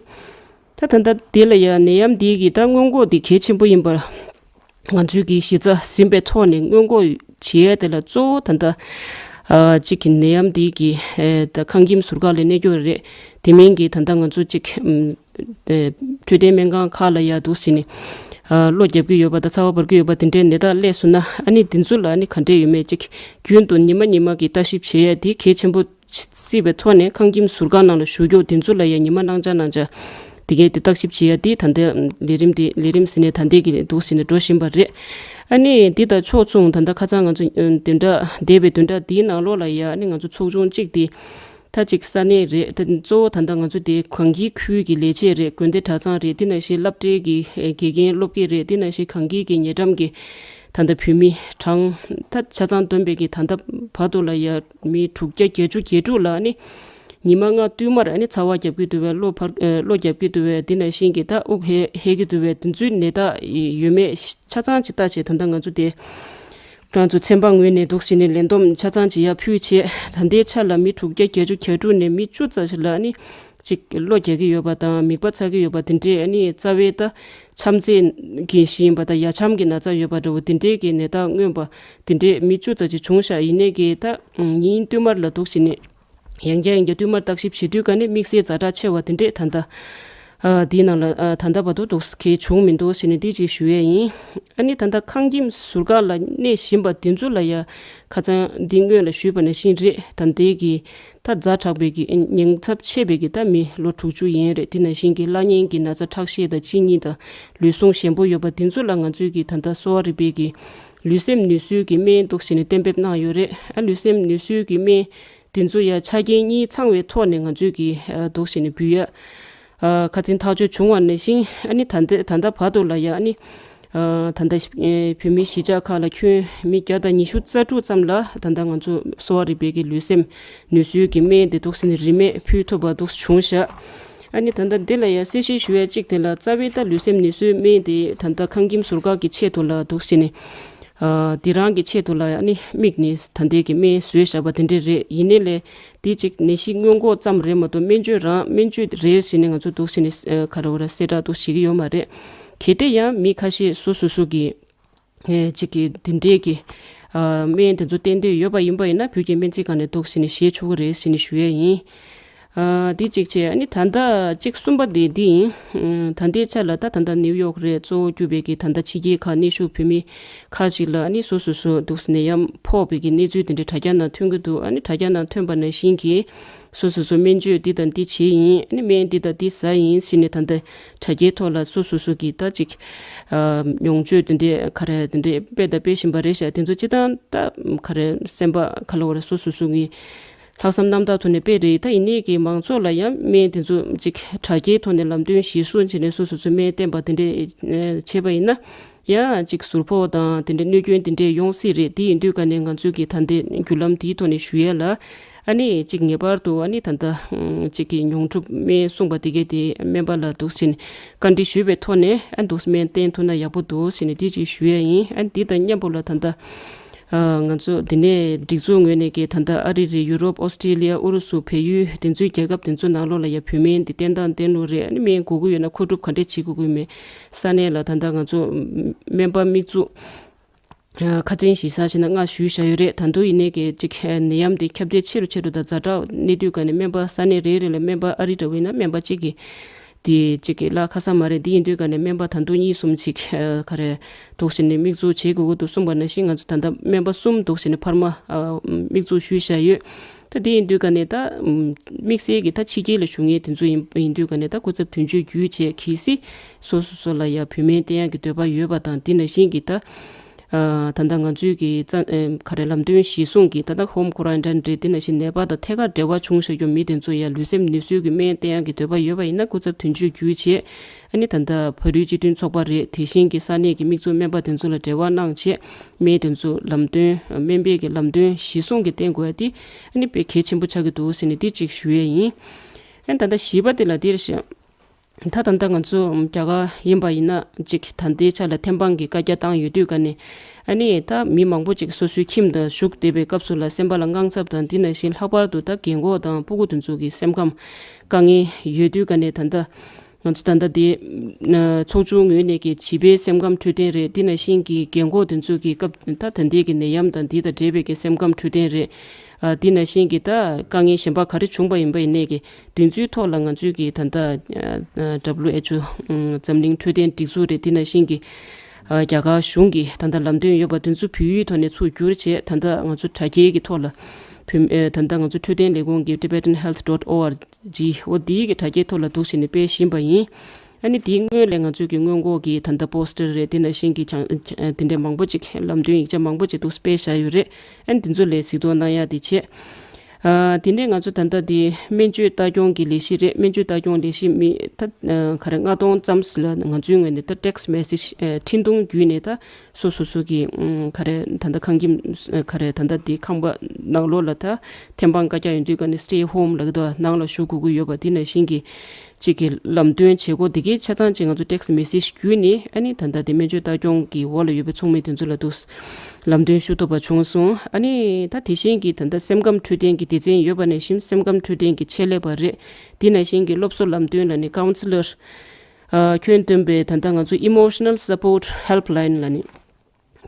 ད་ད་ལྟ་འདི་ལ་ཡ་ནད་ཡམས་འདི་གི་ད་སྔོན་འགོག་འདི་གལ་ཆེན་པོ་ཡིན་པར། ང་ཚོའི་གི་གཞི་རྩ་ཟིན་པའི་ཐོག་ནས་སྔོན་འགོག་བྱེད་ཡས་དེ་ལ་གཙོ་བོ་ད་ལྟ་ཨ་གཅིག་གི་ནད་ཡམས་འདི་གི་ཨེ་ད་ཁང་ཁྱིམ་ཟུར་བཀག་ལ་གནས་རྒྱུ་རེད། དེ་མིན་གྱི་ད་ལྟ་ང་ཚོ་གཅིག་ཨམ་ཨེ་འཕྲོད་བསྟེན་སྨན་ཁང་ཁག་ལ་ཡ་འདུག་ཟེར་ནས་ཨ་གློ་རྒྱབ་ཀྱི་ཡོད་པ་དང་ཚ་བ་འབར་གྱི་ཡོད་པ་དེ་འདྲའི་ནད་རྟགས་སླེབས་སོང་ན་ཨ་ནི་དེ་ཚོ་ལ་ཨ་ནི་ག་འདྲས་ཡོད་མེད་གཅིག་རྒྱུན་དུ་ཉི་མ་ཉི་མ་གི་ལྟ་ཞིབ་བྱེད་ཡས་དེ་གལ་ཆེན་པོ། བརྩིས་པའི་ཐོག་ནས་ཁང་ཁྱིམ་ཟུར་བཀག་ནང་ལ་བཞུགས་རྒྱུ་དེ་ཚོ་ལ་ཡང་ཉི་མ་གནང་འཆར་གནང་འཆར་དེ་གའི་དེ་བརྟག་ཞིབ་བྱེད་ཡ་དེ་ད་ལྟའི་ལས་རིམ་དེ་ལས་རིམ་ཟེར་ནས་ད་ལྟའི་གི་འདུག་ཟེར་ནས་འགྲོ་བཞིན་པ་རེད། ཨ་ནི་འདི་དང་ཕྱོགས་མཚུངས་ད་ལྟ་ཁ་སང་ང་ཚོ་བདུན་ཕྲག་འདས་པའི་བདུན་ཕྲག་འདིའི་ནང་ལོགས་ལ་ཡ་ཨ་ནི་ང་ཚོ་ཚོགས་ཆུང་གཅིག་དེ་ད་གཅིག་ས་གནས་རེད། ད་གཙོ་བོ་ད་ལྟ་ང་ཚོ་དེ་གངས་སྐྱིད་ཁུལ་གྱི་ལས་བྱེད་རེད། དགོན་སྡེ་གྲྭ་ཚང་རེད། དེ་ནང་བཞིན་སློབ་གྲྭའི་གི་དགེ་རྒན་སློབ་དགེ་རེད། དེ་ནང་བཞིན་གངས་སྐྱིད་ཀྱི་ཉེ་འགྲམ་གྱི་ད་ལྟ་བོད་མི་གྲངས་ད་ཆ་ཚང་བསྡོམས་པའི་གི་ད་ལྟ་བར་དུ་ལ་ཡ་མི་དྲུག་བརྒྱ་བརྒྱད་ཅུ་གྱ་དྲུག་ལ་ནི་ཉི་མ་ལྔ་བསྟུད་མར་ནི་ཚ་བ་རྒྱབ་ཀྱི་འདུག་བས། གློ་འཕར་ཨ་གློ་རྒྱབ་ཀྱི་འདུག་བས། དེ་ནང་བཞིན་གྱི་ད་དབུགས་ཧལ་ཧལ་གྱི་འདུག་བས། དེ་ཚོའི་ནད་རྟགས་ཡོད་མེད་ཆ་ཚང་ཅིག་བལྟ་བྱས་ད་ལྟ་ང་ཚོ་དེ་རང་ཚོ་ཚན་པ་ངོས་ནས་འདུག་ཟེར་ནས་ལན་འདེབས་ཆ་ཚང་ཅིག་ཡར་ཕུལ་བྱས། ད་ལྟའི་ཆ་ལ་མི་དྲུག་བརྒྱ་བརྒྱད་ཅུ་གྱ་དྲུག་ནས་མི་བཅུ་ཙམ་ཞིག་ལ་ནི་ཅིག་གློ་རྒྱག་གི་ཡོད་པ་དང་མིད་པ་ཚ་གི་ཡོད་པ་དེ་འདྲས་ཨ་ནི་རྩ་བའི་ད་ཆམ་ཚད་ཀྱི་ཞིག་ཡིན་པ་དང་ཡ་ཆམ་གྱི་ན་ཚ་ཡོད་པ་འདྲ་བོ་དེ་འདྲས་ཀྱི་ནད་རྟགས་མངོན་པ་དེ་འདྲས་མི་བཅུ་ཙམ་ཅིག་བྱུང་ཤག་ཡིན་ནའི་གི་ད་ཉིན་བསྟུད་མར་ལ་འདུག་བྱས་ནས་ཡང་བསྐྱར་ཡང་བསྐྱར་བསྟུད་མར་བརྟག་ཞིབ་བྱེད་དུས་ཀ་ནས་དམིགས་བསལ་ཛ་དྲག་ཆེ་བ་དེ་འདྲས་ད་ལྟ་ཨ་དེའི་ནང་ལ་ཨ་ད་ལྟ་བར་དུ་འདུག་གལ་བྱུང་མི་འདུག་ཟེར་ནས་འདི་ཅིག་ཞུ་ཡས་ཡིན། ཨ་ནི་ད་ལྟ་ཁང་ཁྱིམ་ཟུར་བཀག་ལ་གནས་བཞིན་པ་དེ་ཚོ་ལ་ཡ་ཁ་སང་འདི་སྔོན་ལ་ཞུས་པ་ནང་བཞིན་རེད། ད་ལྟའི་གི་ད་ཛ་དྲག་པའི་གི་ཉེན་ཚབས་ཆེ་བའི་གི་ད་མི་ལོ་དྲུག་ཅུ་ཡན་རེད། དེ་ནང་བཞིན་གི་བླ་གཉན་གྱི་ན་ཚ་ཁྲག་ཤེད་དང་གཅིན་སྙི་དང་ལུས་ཟུངས་ཞན་པོ་ཡོད་པ་དེ་ཚོ་ལ་ང་ཚོས་གི་ད་ལྟ་གསོ་བ་རིག་པའི་གི་ལུས་སེམས་ནུས་གསོའི་གི་སྨན་འདུག་ཟེར་ནས་གཏན་འབེབས་གནང་ཡོད་རེད། ཨ་ལུས་སེམས་ནུས་གསོའི་གི་སྨན་དེ་ཚོ་ཡ་ཆ་རྐྱེན་གཉིས་ཚང་བའི་ཐོག་ནས་ང་ཚོས་གི་ཨ་འདུག་ཟེར་ནས་འབུལ་ཡ། ཨ་ཁ་སང་ཐག་གཅོད་བྱུང་བ་ནང་བཞིན་ཨ་ནི་ད་ལྟ་ད་ལྟ་བར་དུ་ལ་ཡ་ཨ་ནི་ཨ་ད་ལྟ་ཨེ་བོད་མིའི་གཞིས་ཆགས་ཁག་ལ་ཁྱོན་མི་བརྒྱ་དང་ཉི་ཤུ་རྩ་དྲུག་ཙམ་ལ་ད་ལྟ་ང་ཚོ་གསོ་བ་རིག་པའི་གི་ལུས་སེམས་ནུས་གསོའི་གི་སྨན་དེ་འདུག་ཟེར་ནས་རིན་མེད་ཕུལ་ཐུབ་པ་འདུག་བྱུང་ཤག་ཨ་ནི་ད་ལྟ་འདི་ལ་ཡ་གསལ་བཤད་ཞུ་ཡ་གཅིག་དེ་ལ་རྩ་བའི་ད་ལུས་སེམས་ནུས་གསོའི་སྨན་དེ་ད་ལྟ་ཁང་ཁྱིམ་ཟུར་བཀག་གི་ཆེད་དུ་ལ་འདུག་ཟེར་ནས། ཨ་དེ་རང་གི་ཆེད་དུ་ལ་ཨ་ནི་དམིགས་ནས་ད་ལྟའི་གི་སྨན་བཟོས་བཞག་པ་དེ་འདྲས་རེད། ཡིན་ནའི་ལས་དེ་གཅིག་ནད་གཞི་སྔོན་འགོག་ཙམ་རེད་མ་གཏོགས་སྨན་བཅོས་རང་སྨན་བཅོས་རེད་ཟེར་ནས་ང་ཚོ་འདུག་ཟེར་ནས་ཨ་ག་རེ་བ་ར་གསལ་བསྒྲགས་འདུག་བྱེད་ཀྱི་ཡོད་མ་རེད། གལ་ཏེ་ཡང་མི་ཁ་ཤས་སོ་སོ་སོ་གི་ཨེ་གཅིག་གི་དེ་འདྲས་ཀྱི་ཨ་སྨན་དེ་ཚོ་བསྟེན་འདོད་ཡོད་པ་ཡིན་པ་ཡིན་ན་བོད་ཀྱི་སྨན་རྩིས་ཁང་ནས་འདུག་ཟེར་ནས་བཞེས་ཆོག་གི་རེད་ཟེར་ནས་ཞུ་ཡས་ཡིན། ཨ་འདི་གཅིག་བྱས། ཨ་ནི་ད་ལྟ་གཅིག་གསུམ་པ་དེ་འདི་ཡིན། ཨ་ད་ལྟའི་ཆ་ལ་ད་ད་ལྟ་ནིའུ་ཡོག་རེད། གཙོ་བོ་གྱུར་པའི་གི་ད་ལྟ་ཕྱི་རྒྱལ་ཁག་གནས་བཞུགས་བོད་མི་ཁག་ཅིག་ལ་ཨ་ནི་སོ་སོ་སོ་འདུག་ནད་ཡམས་ཕོག་པའི་གི་གནས་ཚུལ་དེ་འདྲ་དྲ་རྒྱ་ནང་ཐོན་གྱི་འདུག་ཨ་ནི་དྲ་རྒྱ་ནང་ཐོན་པ་ནང་བཞིན་གྱི་སོ་སོ་སོ་སྨན་བཅོས་འདི་དང་འདི་བྱས་ཡིན། ཨ་ནི་སྨན་འདི་དང་འདི་ཟ་ཡིན་ཟེར་ནས་ད་ལྟ་དྲ་རྒྱའི་ཐོག་ལ་སོ་སོ་སོ་གི་ད་ཅིག་ཨ་མྱོང་སྤྱོད་དེ་འདྲའི་ག་རེ་དེ་འདྲའི་སྤེལ་དང་སྤེལ་བཞིན་པ་རེད་ཤག་དེ་ཚོ་སྤྱིར་བཏང་ད་ག་རེ་སེམས་པ་ག་ལ་བ་རེད། སོ་སོ་སོ་གི་ལྷག་བསམ་རྣམ་དག་ཐོག་ནས་སྤེལ་རེད། ད་ཡིན་ནའི་གི་མང་ཚོགས་ལ་ཡང་སྨན་དེ་ཚོ་ཅིག་དྲ་རྒྱའི་ཐོག་ནས་ལམ་སྟོན་གཞིར་བཟུང་བྱས་ནས་སོ་སོ་སོ་སྨན་བསྟེན་པ་དེ་འདྲས་བྱས་པ་ཡིན་ན་ཡང་ཅིག་ཟུར་ཕོག་དང་དེ་འདྲས་གནོད་སྐྱོན་དེ་འདྲས་ཡོང་སྲིད་རེད། དེ་ཡིན་དུས་ཀ་ནས་ང་ཚོས་ཀྱི་ད་ལྟའི་བརྒྱུད་ལམ་དེའི་ཐོག་ནས་ཞུ་ཡས་ལ་ཨ་ནི་ཅིག་ངེས་པར་དུ་ཨ་ནི་ད་ལྟ་ཅིག་གི་མྱོང་གྲུབ་སྨན་གསུངས་པ་དེ་གས་དེ་སྨན་པ་ལ་འདུག་ཟིན་བཀའ་འདྲི་ཞུས་པའི་ཐོག་ནས་ཨ་འདུག་སྨན་བསྟེན་ཐུབ་ན་ཡག་པོ་འདུག་ཟིན་དེ་ཅིག་ཞུ་ཡས་ཡིན། ཨ་འདི་དང་མཉམ་པོ་ལ་ད་ལྟ། ང་ཚོ་འདི་ནས་སྒྲིག་འཛུགས་ངོས་ནས་ཀྱི་ད་ལྟ་ཨ་རི་རེད། ཡུ་རོབ། ཨོ་སི་ཀྲི་ལི་ཡ། ཨུ་རུ་སུ། བལ་ཡུལ། དེ་ཚོའི་རྒྱལ་ཁབ་དེ་ཚོ་ནང་ལོགས་ལ་ཡ་བོད་སྨན་འདི་བསྟེན་སྟངས་བསྟེན་ལུགས་རེད། ཨ་ནི་སྨན་དགོས་ཀྱི་ཡོད་ན་མཁོ་སྒྲུབ་ག་འདྲས་བྱེད་དགོས་ཀྱི་མེད། ས་གནས་ལ་ད་ལྟ་ང་ཚོ་སྨན་པ་དམིགས་འཛུགས་ཁ་ཚན་ཞིག་བཟའ་བྱས་ན་ལྔ་ཞུས་བཞག་ཡོད་རེད། ད་དུང་ཡིན་ནའི་ཀྱི་ཅིག་ནད་ཡམས་འདི་ཁྱབ་གདལ་ཆེ་རུ་ཆེ་རུ་དང་ཛ་དྲག་གནས་དུས་ཀ་ནས་སྨན་པ་ས་གནས་རེ་རེ་ལ་སྨན་པ་ཨ་རི་འདྲ་བོ་ཡིན་ན་སྨན་པ་གཅིག་གིས། དེ་གཅིག་གི་ལ་ཁ་ས་མ་རེད། དེ་ཡིན་དུས་ཀ་ནས་སྨན་པ་ད་དུང་གཉིས་གསུམ་ཅིག་ག་རེ་འདུག་བྱས་ནས་དམིགས་འཛུགས་བྱེད་དགོས་ཀྱི་འདུག་གསུངས་པ་ནང་བཞིན་ང་ཚོ་ད་ལྟ་སྨན་པ་གསུམ་འདུག་བྱས་ནས་འཕར་མ་དམིགས་འཛུགས་ཞུས་བཞག་ཡོད། ད་དེ་ཡིན་དུས་ཀ་ནས་ད་དམིགས་བསལ་གྱི་ད་ཕྱི་རྒྱལ་ལ་བཞུགས་མཁན་དེ་ཚོ་ཡིན་ཡིན་དུས་ཀ་ནས་ད་སྐུ་ཚབ་དོན་གཅོད་བརྒྱུད་བྱས་གལ་སྲིད་སོ་སོ་སོ་ལ་ཡ་བོད་སྨན་བསྟེན་ཡག་གི་འདོད་པ་ཡོད་པ་དང་དེ་ནང་བཞིན་གྱི་ད། ད་ལྟ་ང་ཚོའི་གི་ག་རེ་ལམ་སྟོན་གཞིར་བཟུང་གི་ད་ལྟ་ཧོམ་ཁོ་རན་ཊིན་རེད། དེ་ནང་བཞིན་ནད་པ་དང་ཐད་ཀར་འབྲེལ་བ་བྱུང་བཞག་རྒྱུ་མི་དེ་ཚོ་ཡང་ལུས་སེམས་ནུས་གསོའི་གི་སྨན་བསྟེན་ཡག་གི་འདོད་པ་ཡོད་པ་ཡིན་ན་སྐུ་ཚབ་དོན་གཅོད་བརྒྱུད་བྱས། ཨ་ནི་ད་ལྟ་བོད་རིགས་སྤྱི་མཐུན་ཚོགས་པ་རེད། དེ་བཞིན་གྱི་ས་གནས་ཀྱི་དམིགས་བཙུགས་སྨན་པ་དེ་ཚོ་ལ་འབྲེལ་བ་གནང་བྱས་སྨན་དེ་ཚོ་ལམ་སྟོན་སྨན་པའི་གི་ལམ་སྟོན་གཞིར་བཟུང་གི་བསྟེན་དགོས་ཡ་དེ་ཨ་ནི་དཔེ་གལ་ཆེན་པོ་ཆགས་ཀྱི་འདུག་ཟེར་ནས་དེ་གཅིག་ཞུ་ཡས་ཡིན། ཨ་ནི་ད་ལྟ་བཞི་པ་དེ་ལ་དེར་ཞེས། ད་ད་ལྟ་ང་ཚོ་རྒྱ་གར་ཡིན་པ་ཡིན་ན་ཅིག་ད་ལྟའི་ཆ་ལ་ཐེམ་སྤང་གི་བཀའ་རྒྱ་བཏང་ཡོད་དུས་ཀ་ནས་ཨ་ནི་ད་མི་མང་པོ་ཅིག་སོ་སོའི་ཁྱིམ་དུ་བཞུགས་བསྡད་པའི་སྐབས་སུ་ལ་སེམས་པ་ལ་དངངས་འཚབ་དང་འདི་ནང་བཞིན་ལྷག་པར་དུ་ད་རྒན་གོག་དང་སྤུ་གུ་དེ་ཚོ་གི་སེམས་ཁམས་དཀའ་ངལ་ཡོད་དུས་ཀ་ནས་ད་ལྟ་ང་ཚོ་ད་ལྟ་དེ་ཚོགས་ཆུང་ངོས་ནས་ཀྱི་བྱིས་པའི་སེམས་ཁམས་འཕྲོད་བསྟེན་རེད། འདི་ནང་བཞིན་གྱི་རྒན་གོག་དེ་ཚོ་གི་སྐབས་ད་ད་ལྟའི་གི་ནད་ཡམས་དང་འདི་དང་འབྲེལ་བའི་གི་སེམས་ཁམས་འཕྲོད་བསྟེན་རེད། ཨ་དེ་ནང་བཞིན་གྱི་ད་དཀའ་ངལ་གཞན་པ་ག་རེ་བྱུང་པ་ཡིན་པ་ཡིན་ནའི་གི་དེ་ཚོའི་ཐོག་ལ་ང་ཚོས་ཀྱི་ད་ལྟ་ཨ་ཨ་WHO འཛམ་གླིང་འཕྲོད་བསྟེན་སྒྲིག་འཛུགས་རེད། དེ་ནང་བཞིན་གྱི་ཨ་རྒྱ་གར་གཞུང་གི་ད་ལྟ་ལམ་སྟོན་ཡོད་པ་དེ་ཚོ་བོད་ཡིག་ཐོག་ནས་ཚུར་བསྒྱུར་བྱས་ད་ལྟ་ང་ཚོ་དྲ་རྒྱའི་གི་ཐོག་ལ་བོད་ཨ་ད་ལྟ་ང་ཚོ་འཕྲོད་བསྟེན་ལས་ཁུངས་ཀྱི་tibetan health dot org འོ་དེའི་གི་དྲ་རྒྱའི་ཐོག་ལ་འདུག་བྱས་ནས་སྤེལ་བཞིན་པ་ཡིན། ཨ་ནི་དེའི་སྔོན་ལ་ང་ཚོས་ཀྱི་སྔོན་འགོག་གི་ད་ལྟ་པོ་སི་ཊར་རེད། དེ་ནང་བཞིན་གྱི་ཀྱང་ཨ་དེ་འདྲའི་མང་པོ་ཅིག་ལམ་སྟོན་ཡིག་ཆ་མང་པོ་ཅིག་འདུག་སྤེལ་བཞག་ཡོད་རེད། ཨ་ནི་དེ་ཚོ་ལ་གཟིགས་རྟོག་གནང་ཡག་དེ་བྱས། ཨ་དེ་ནས་ང་ཚོ་ད་ལྟ་དེ་སྨན་བཅོས་ལྟ་སྐྱོང་གི་ལས་གཞི་རེད། སྨན་བཅོས་ལྟ་སྐྱོང་ལས་གཞི་མི་ད་ཨ་ག་རེ་ལྔ་སྟོང་ཙམ་ཞིག་ལ་ང་ཚོའི་ངོས་ནས་ད་text message ཨ་འཕྲིན་ཐུང་བརྒྱུད་ནས་ད་སོ་སོ་སོ་གི་ཨ་ག་རེ་ད་ལྟ་ཁང་ཁྱིམ་ཨ་ག་རེ་ད་ལྟ་དེ་ཁང་པ་ནང་ལོགས་ལ་ད་ཐེམ་སྤང་བཀའ་རྒྱ་ཡོད་དུས་ཀ་ནས་stay home ལབ་ཀྱི་འདུག་ནང་ལ་བཞུགས་དགོས་ཀྱི་ཡོད་པ་དེ་ནང་བཞིན་གྱི་གཅིག་གི་ལམ་སྟོན་བྱེད་སྒོ་འདི་གའི་ཆ་ཚང་གཅིག་ང་ཚོ་text message བརྒྱུད་ནས་ཨ་ནི་ད་ལྟ་དེ་སྨན་བཅོས་ལྟ་སྐྱོང་གི་འོག་ལ་ཡོད་པའི་ཚོགས་མི་དེ་ཚོ་ལ་འདུག་ལམ་སྟོན་ཞུ་ཐུབ་པ་བྱུང་སོང་། ཨ་ནི་ད་དེ་བཞིན་གྱི་ད་ལྟ་སེམས་ཁམས་འཕྲོད་བསྟེན་གྱི་སྡེ་ཚན་ཡོད་པ་ནང་བཞིན་སེམས་ཁམས་འཕྲོད་བསྟེན་གྱི་ཆེད་ལས་པ་རེད། དེ་ནང་བཞིན་གྱི་སློབ་གསོ་ལམ་སྟོན་ལ་ནི་counselor ཨ་ཁྱོན་བསྡོམས་པའི་ད་ལྟ་ང་ཚོ་emotional support helpline ལ་ནི།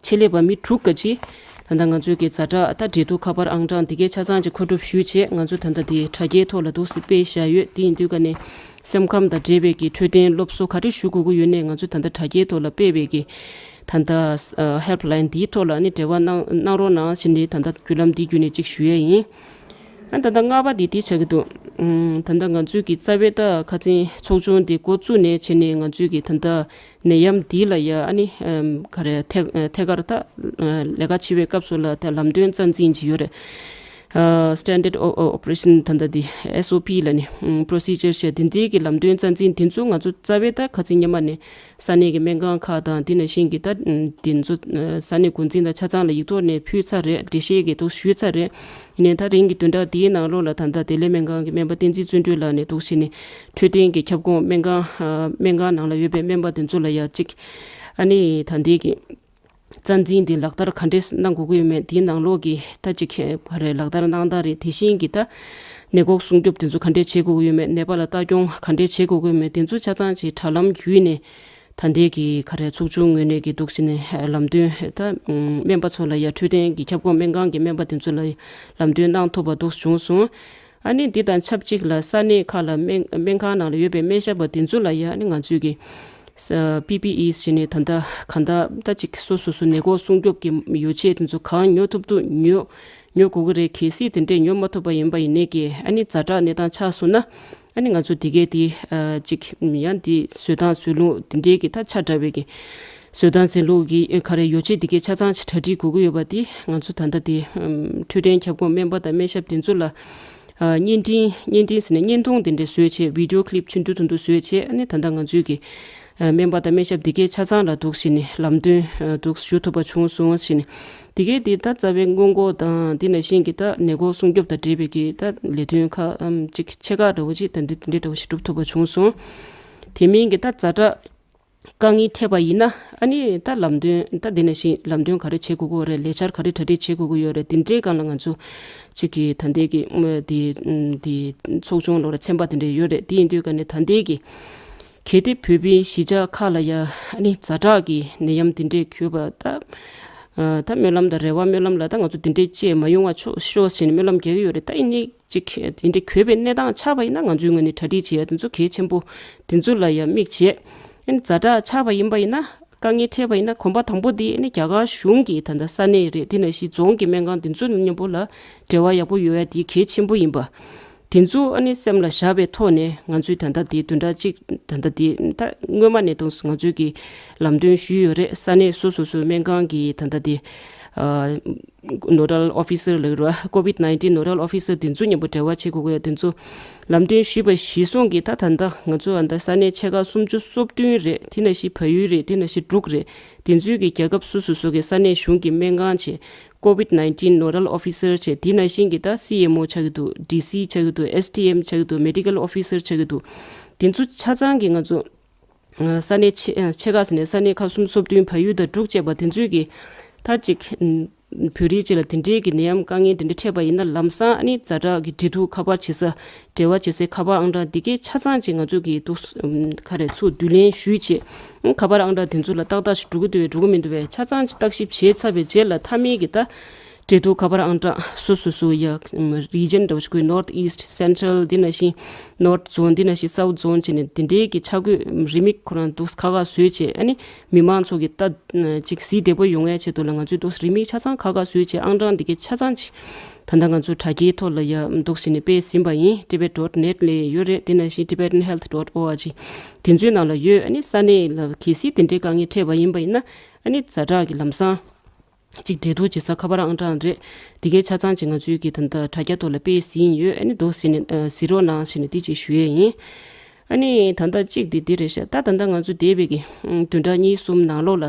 ཆེད་ལས་པ་མི་དྲུག་ག་ཅིག་ད་ལྟ་ང་ཚོའི་གི་ཛ་དྲག་ད་འབྲེལ་གཏུག་ཁ་པར་ཨང་གྲངས་འདི་གའི་ཆ་ཚང་ཅིག་མཁོ་སྒྲུབ་ཞུས་བྱས་ང་ཚོ་ད་ལྟ་དེ་དྲ་རྒྱའི་ཐོག་ལ་འདུག་སེ་སྤེལ་བཞག་ཡོད། དེ་ཡིན་དུས་ཀ་ནས་སེམས་ཁམས་དང་འབྲེལ་བའི་གི་འཕྲོད་བསྟེན་སློབ་གསོ་ག་རེ་ཞུ་དགོས་ཀྱི་ཡོད་ནའི་ང་ཚོ་ད་ལྟ་དྲ་རྒྱའི་ཐོག་ལ་སྤེལ་བའི་གི་ད་ལྟ་helpline འདིའི་ཐོག་ལ་ནི་འབྲེལ་བ་གནང་གནང་རོགས་གནང་ཞེས་ནས་ད་ལྟ་བརྒྱུད་ལམ་འདི་བརྒྱུད་ནས་ཅིག་ཞུ་ཡས་ཡིན། ཨ་ད་ལྟ་ལྔ་པ་འདི་འདི་ཆགས་ཀྱི་འདུག་ཨུམ། ད་ལྟ་ང་ཚོའི་གི་རྩ་བའི་ད་ཁ་ཚན་ཚོགས་ཆུང་འདི་འགོ་བཙུགས་ནས་བྱས་ནས་ང་ཚོའི་གི་ད་ལྟ་ནད་ཡམས་འདི་ལ་ཡ་ཨ་ནི་ཨམ་ག་རེ་ཐད་ཐད་ཀར་ད་ལས་ཀ་བྱེད་པའི་སྐབས་སུ་ལ་ད་ལམ་སྟོན་རྩ་འཛིན་ཅིག་ཡོད་རེད། ཨ་standard o- o- operation ད་ལྟ་འདི་S O P ལ་ནི་procedure བྱས་འདི་འདྲའི་གི་ལམ་སྟོན་རྩ་འཛིན་འདི་ཚོ་ང་ཚོ་རྩ་བའི་ད་ཁ་ཚན་སྔོན་མ་ནས་ས་གནས་ཀྱི་སྨན་ཁང་ཁག་དང་འདི་ནང་བཞིན་གྱི་ད་འདི་ཚོ་ས་གནས་འགོ་འཛིན་དང་ཆ་ཚང་ལ་ཡིག་ཐོག་ནས་ཕུལ་ཚར་རེད། འགྲེལ་བཤད་ཀྱི་ཐོག་ཞུས་ཚར་རེད། ཡིན་ནའི་ད་རིང་གི་བདུན་ཕྲག་འདིའི་ནང་ལོགས་ལ་ད་ལྟ་བདེ་ལེགས་སྨན་ཁང་གི་སྨན་པ་བསྟན་འཛིན་བརྩོན་འགྲུས་ལགས་ནས་འདུག་བྱས་ནས་འཕྲོད་བསྟེན་གྱི་ཁྱབ་ཁོངས་སྨན་ཁང་སྨན་ཁང་ནང་ལ་ཡོད་པའི་སྨན་པ་དེ་ཚོ་ལ་ཡ་གཅིག་ཨ་ནི་ད་ལྟའི་གི་རྩ་འཛིན་འདི་ལག་བསྟར་ག་འདྲས་གནང་དགོས་ཀྱི་ཡོད་མེད། དེའི་ནང་ལོགས་ཀྱི་ད་ཅིག་ག་རེ་ལག་བསྟར་གནང་སྟངས་རེད། དེ་བཞིན་གྱི་ད་ནད་འགོག་སྲུང་སྐྱོབ་དེ་ཚོ་ག་འདྲས་བྱེད་དགོས་ཀྱི་ཡོད་མེད། ནད་པ་ལ་ལྟ་སྐྱོང་ག་འདྲས་བྱེད་དགོས་ཀྱི་ཡོད་མེད། དེ་ཚོ་ཆ་ཚང་ཅིག་དྲ་ལམ་བརྒྱུད་ནས་ད་ལྟའི་གི་ག་རེ་ཚོགས་ཆུང་ངོས་ནས་ཀྱི་འདུག་བྱས་ནས་ལམ་སྟོན་ད་སྨན་པ་ཚོ་ལ་ཡ་འཕྲོད་བསྟེན་གྱི་ཁྱབ་ཁོངས་སྨན་ཁང་གི་སྨན་པ་དེ་ཚོ་ལ་ལམ་སྟོན་གནང་ཐུབ་པ་འདུག་བྱུང་སོང་། ཨ་ནི་འདི་དང་ཆབས་ཅིག་ལ་ས་གནས་ཁག་ལ་སྨན་སྨན་ཁང་ནང་ལ་ཡོད་པའི་སྨན་ཞབས་པ་དེ་ཚོ་ལ་ཡ་ཨ་ནི་ང་ཚོས་ཀྱི་ས་པི་པི་ཨི་ཟེར་ནས་ད་ལྟ་གང་ལྟར་ད་ཅིག་སོ་སོ་སོ་ནད་འགོག་སྲུང་སྐྱོབ་ཀྱི་ཡོ་བྱད་དེ་ཚོ་གང་ཉོ་ཐུབ་ཐུབ་ཉོ་ཉོ་དགོས་ཀྱི་རེད། གལ་སྲིད་དེ་འདྲས་ཉོ་མ་ཐུབ་པ་ཡིན་པ་ཡིན་ནའི་ཀྱི་ཨ་ནི་ཛ་དྲག་གནས་སྟངས་ཆགས་སོང་ན་ཨ་ནི་ང་ཚོ་དེ་གའི་དེ་ཨ་ཅིག་ཡང་དེ་བཟོ་སྟངས་བཟོ་ལུགས་དེ་འདྲའི་ཀྱི་ད་ཆ་འདྲ་བའི་ཀྱི་བཟོ་སྟངས་ཟེར་ལུགས་ཀྱི་ཨ་ག་རེ་ཡོ་བྱད་དེ་གའི་ཆ་ཚང་ཅིག་གྲ་སྒྲིག་དགོས་ཀྱི་ཡོད་པ་དེ་ང་ཚོ་ད་ལྟ་དེ་ཨམ་འཕྲོད་བསྟེན་ཁྱབ་ཁོངས་སྨན་པ་དང་སྨན་ཞབས་དེ་ཚོ་ལ་ཨ་བརྙན་འཕྲིན་བརྙན་འཕྲིན་ཟེར་ནས་བརྙན་ཐུང་དེ་འདྲ་བཟོས་བྱས་བི་ཌིའོ་ཀི་ལིབ་ཆུང་དུ་ཆུང་དུ་བཟོས་བྱས་ཨ་ནི་ད་ལྟ་ང་ཚོའི་གི་ཨ་སྨན་པ་དང་སྨན་ཞབས་དེ་གའི་ཆ་ཚང་ལ་འདུག་བྱས་ནས་ལམ་སྟོན་ཨ་འདུག་ཞུ་ཐུབ་པ་བྱུང་སོང་བྱས་ནས་དེ་གའི་དེ་ད་རྩ་བའི་སྔོན་འགོག་དང་དེ་ནང་བཞིན་གྱི་ད་ནད་འགོག་སྲུང་སྐྱོབ་དང་འབྲེལ་བའི་གི་ད་ལས་དོན་ཁག་ཨམ་ཅིག་ཆེ་ཁག་འདྲ་བོ་ཅིག་ད་འདི་འདི་འདྲ་འདྲ་བོ་ཞིག་སྒྲུབ་ཐུབ་པ་བྱུང་སོང་། དེ་མིན་གྱི་ད་ཛ་དྲག་དཀའ་ངལ་འཕྲད་པ་ཡིན་ན་ཨ་ནི་ད་ལམ་སྟོན་ད་འདི་ནང་བཞིན་ལམ་སྟོན་ག་རེ་བྱེད་དགོས་ཀྱི་ཡོད་རེད། ལས་འཆར་ག་རེ་གྲ་སྒྲིག་བྱེད་དགོས་ཀྱི་ཡོད་རེད། དེ་འདྲའི་སྒང་ལ་ང་ཚོ་གཅིག་གི་ད་ལྟའི་གི་དེ་དེ་ཚོགས་ཆུང་ལོ་ར་ཚན་པ་དེ་འདྲ་ཡོད་རེད། དེ་ཡིན་དུས་ཀ་ནས་ད་ལྟའི་གི་གལ་ཏེ་བོད་པའི་གཞིས་ཆགས་ཁག་ལ་ཡ་ཨ་ནི་ཛ་དྲག་གི་ནད་ཡམས་དེ་འདྲས་གྱུར་པ་ད་ད་སྨོན་ལམ་དང་རེ་བ་སྨོན་ལམ་ལ་ད་ང་ཚོ་དེ་འདྲས་བཅས་མ་ཡོང་བ་ཆོག་ཤོག་ཟེར་ནས་སྨོན་ལམ་རྒྱག་གི་ཡོད་རེད། ད་ཡིན་ནའི་ཅིག་དེ་འདྲའི་གྱོད་པའི་གནས་སྟངས་ཆགས་པ་ཡིན་ན་ང་ཚོའི་ངོས་ནས་གྲ་སྒྲིག་བྱེད་ཡ་དེ་ཚོ་གལ་ཆེན་པོ་དེ་ཚོ་ལ་ཡ་དམིགས་བྱས། ཨ་ནི་ཛ་དྲག་ཆགས་པ་ཡིན་པ་ཡིན་ན་དཀའ་ངལ་འཕྲད་པ་ཡིན་ན་གོམ་པ་དང་པོ་དེ་ཨ་ནི་རྒྱ་གར་གཞུང་གི་ད་ལྟ་ས་གནས་རེད། དེ་ནང་བཞིན་རྫོང་གི་སྨན་ཁང་དེ་ཚོ་མཉམ་པོ་ལ་འབྲེལ་བ་ཡག་པོ་ཡོད་ཡ་དེ་གལ་ཆེན་པོ་ཡིན་པ་དེ་ཚོ་ཨ་ནི་སེམས་ལ་བཞག་པའི་ཐོག་ནས་ང་ཚོས་ད་ལྟ་དེ་བདུན་ཕྲག་གཅིག་ད་ལྟ་དེ་ད་སྔོན་མ་ནས་དང་ང་ཚོས་ཀྱི་ལམ་སྟོན་ཞུས་ཡོད་རེད། ས་གནས་སོ་སོ་སོའི་སྨན་ཁང་གི་ད་ལྟ་དེ་ཨ། Nodal Officer ལབ་ར་COVID nineteen Nodal Officer དེ་ཚོ་མཉམ་པོ་འབྲེལ་བ་བྱེད་དགོས་ཀྱི་ཡོད། དེ་ཚོ་ལམ་སྟོན་ཞུས་པ་གཞིར་བཟུང་གིས་ད་ད་ལྟ་ང་ཚོ་ཨ་ད་ས་གནས་ཆེ་ཁག་སུམ་ཅུ་སོ་བདུན་རེད། དེ་ནང་བཞིན་བལ་ཡུལ་རེད། དེ་ནང་བཞིན་འབྲུག་རེད། དེ་ཚོའི་གི་རྒྱལ་ཁབ་སོ་སོ་སོ་གི་ས་གནས་གཞུང་གི་སྨན་ཁང་བྱས་COVID nineteen Nodal Officer བྱས། དེ་ནང་བཞིན་གྱི་ད་སི་ཨེམ་ཨོ་ཆགས་ཀྱི་འདུག་ཌི་སི་ཆགས་ཀྱི་འདུག་ཨེས་ཌི་ཨེམ་ཆགས་ཀྱི་འདུག་མེ་ཌི་ཀལ་ཨོ་ཕི་སར་ཆགས་ཀྱི་འདུག་དེ་ཚོ་ཆ་ཚང་གི་ང་ཚོ་ས་གནས་ཆེ་ཆེ་ཁག་ཟེར་ནས་ས་གནས་ཁག་སུམ་སོ་བདུན་བལ་ཡུལ་དང་འབྲུག་བཅས་པ་དེ་ཚོའི་གི་ད་ཅིག་བོད་རིགས་ཅིག་ལ་དེ་འདྲའི་གི་ནད་ཡམས་དཀའ་ངལ་དེ་འདྲ་འཕྲད་པ་ཡིན་ན་ལམ་སང་ཨ་ནི་ཛ་དྲག་གི་འབྲེལ་གཏུག་ཁ་པར་བྱེད་ས་འབྲེལ་བ་བྱེད་སའི་ཁ་པར་ཨང་གྲངས་འདི་གའི་ཆ་ཚང་ཅིག་ང་ཚོ་གི་འདུག་ག་རེ་ཚུར་བསྡུ་ལེན་ཞུས་བྱས་ཁ་པར་ཨང་གྲངས་དེ་ཚོ་ལ་ཏག་ཏག་ཞིག་འགྲོ་གི་འདུག་བས་འགྲོ་གི་མི་འདུག་བས་ཆ་ཚང་ཅིག་བརྟག་ཞིབ་བྱས་ཚར་བའི་རྗེས་ལ་མཐའ་མའི་གི་ད་འབྲེལ་གཏུག་ཁ་པར་ཨང་གྲངས་སོ་སོ་སོ་ཡ་རི་ཇན་འདྲ་བོ་ཞིག་དགོས། North East, Central འདི་ནང་བཞིན་North Zone འདི་ནང་བཞིན་South Zone བྱས་ནས་དེ་འདྲའི་གི་ཆ་བགོས་རེའུ་མིག་ཁོ་རང་འདུག་ཁག་ཁག་བཟོས་བྱས་ཨ་ནི་མི་མང་ཚོ་གི་ལྟ་ཅིག་གཟིགས་བདེ་པོ་ཡོང་ཡ་ཆེད་དུ་ལ་ང་ཚོས་འདུག་རེའུ་མིག་ཆ་ཚང་ཁག་ཁག་བཟོས་བྱས་ཨང་གྲངས་འདི་གའི་ཆ་ཚང་ཅིག་ད་ལྟ་ང་ཚོ་དྲ་རྒྱའི་ཐོག་ལ་ཡ་འདུག་བྱས་ནས་དཔེ་ཟིན་པ་ཡིན། Tibet dot net ལ་ཡོད་རེད། དེ་ནང་བཞིན་Tibetan Health dot org དེ་ཚོའི་ནང་ལ་ཡོད། ཨ་ནི་ས་གནས་ལ་གལ་སྲིད་དེ་འདྲའི་དཀའ་ངལ་འཕྲད་པ་ཡིན་པ་ཡིན་ན་ཨ་ནི་ཛ་དྲག་གི་ལམ་སང་། གཅིག་འབྲེལ་གཏུག་བྱེད་ས་ཁ་པར་ཨང་གྲངས་རེད། འདི་གའི་ཆ་ཚང་ཅིག་ང་ཚོའི་གི་ད་ལྟ་དྲ་རྒྱ་ཐོག་ལ་དཔེ་ཟིན་ཡོད། ཨ་ནི་འདུག་ཟེར་ནས་ཨ་གཟིགས་རོགས་གནང་ཟེར་ནས་འདི་ཅིག་ཞུ་ཡས་ཡིན། ཨ་ནི་ད་ལྟ་གཅིག་འདི་འདི་རེད་ཤག་ད་ད་ལྟ་ང་ཚོ་འདས་པའི་གི་བདུན་ཕྲག་གཉིས་གསུམ་ནང་ལོགས་ལ་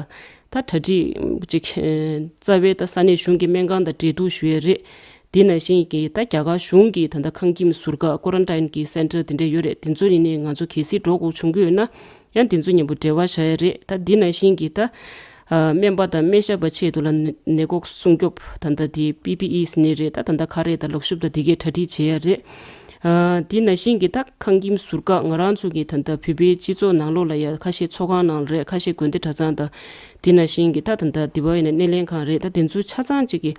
ད་གྲ་སྒྲིག་ཅིག་རྩ་བའི་ད་ས་གནས་གཞུང་གི་སྨན་ཁང་དང་འབྲེལ་གཏུག་ཞུ་ཡས་རེད། འདི་ནང་བཞིན་གྱི་ད་རྒྱ་གར་གཞུང་གི་ད་ལྟ་ཁང་ཁྱིམ་ཟུར་བཀག་ཀོ་རན་ཊིན་གི་སེན་ཊར་དེ་འདྲ་ཡོད་རེད། དེ་ཚོ་ཡིན་ནའི་ང་ཚོ་གལ་སྲིད་འགྲོ་དགོས་བྱུང་གི་ཡོད་ན། ཡང་དེ་ཚོ་མཉམ་པོ་འབྲེལ་བ་བཞག་ཡ་རེད། ད་འདི་ནང་བཞིན་གྱི་ད་ཨ་སྨན་པ་དང་སྨན་ཞབས་པ་ཆེད་དུ་ལ་ནད་ནད་འགོག་སྲུང་སྐྱོབ་ད་ལྟ་དེ་པི་པི་ཨི་ཟེར་ནི་རེད། ད་ད་ལྟ་ཁ་རས་དང་ལག་ཤུབས་དང་དེ་གའི་གྲ་སྒྲིག་བྱེད་ཡ་རེད། ཨ་འདི་ནང་བཞིན་གྱི་ད་ཁང་ཁྱིམ་ཟུར་བཀག་ང་རང་ཚོ་གི་ད་ལྟ་བོད་པའི་སྤྱི་ཚོགས་ནང་ལོགས་ལ་ཡ་ཁ་ཤས་ཚོགས་ཁང་ནང་རེད། ཁ་ཤས་དགོན་སྡེ་གྲྭ་ཚང་དང་འདི་ནང་བཞིན་གྱི་ད་ད་ལྟ་འདི་བ་ཡིན་ན་སྣེ་ལེན་ཁང་རེད། ད་དེ་ཚོ་ཆ་ཚང་གཅིག་གི་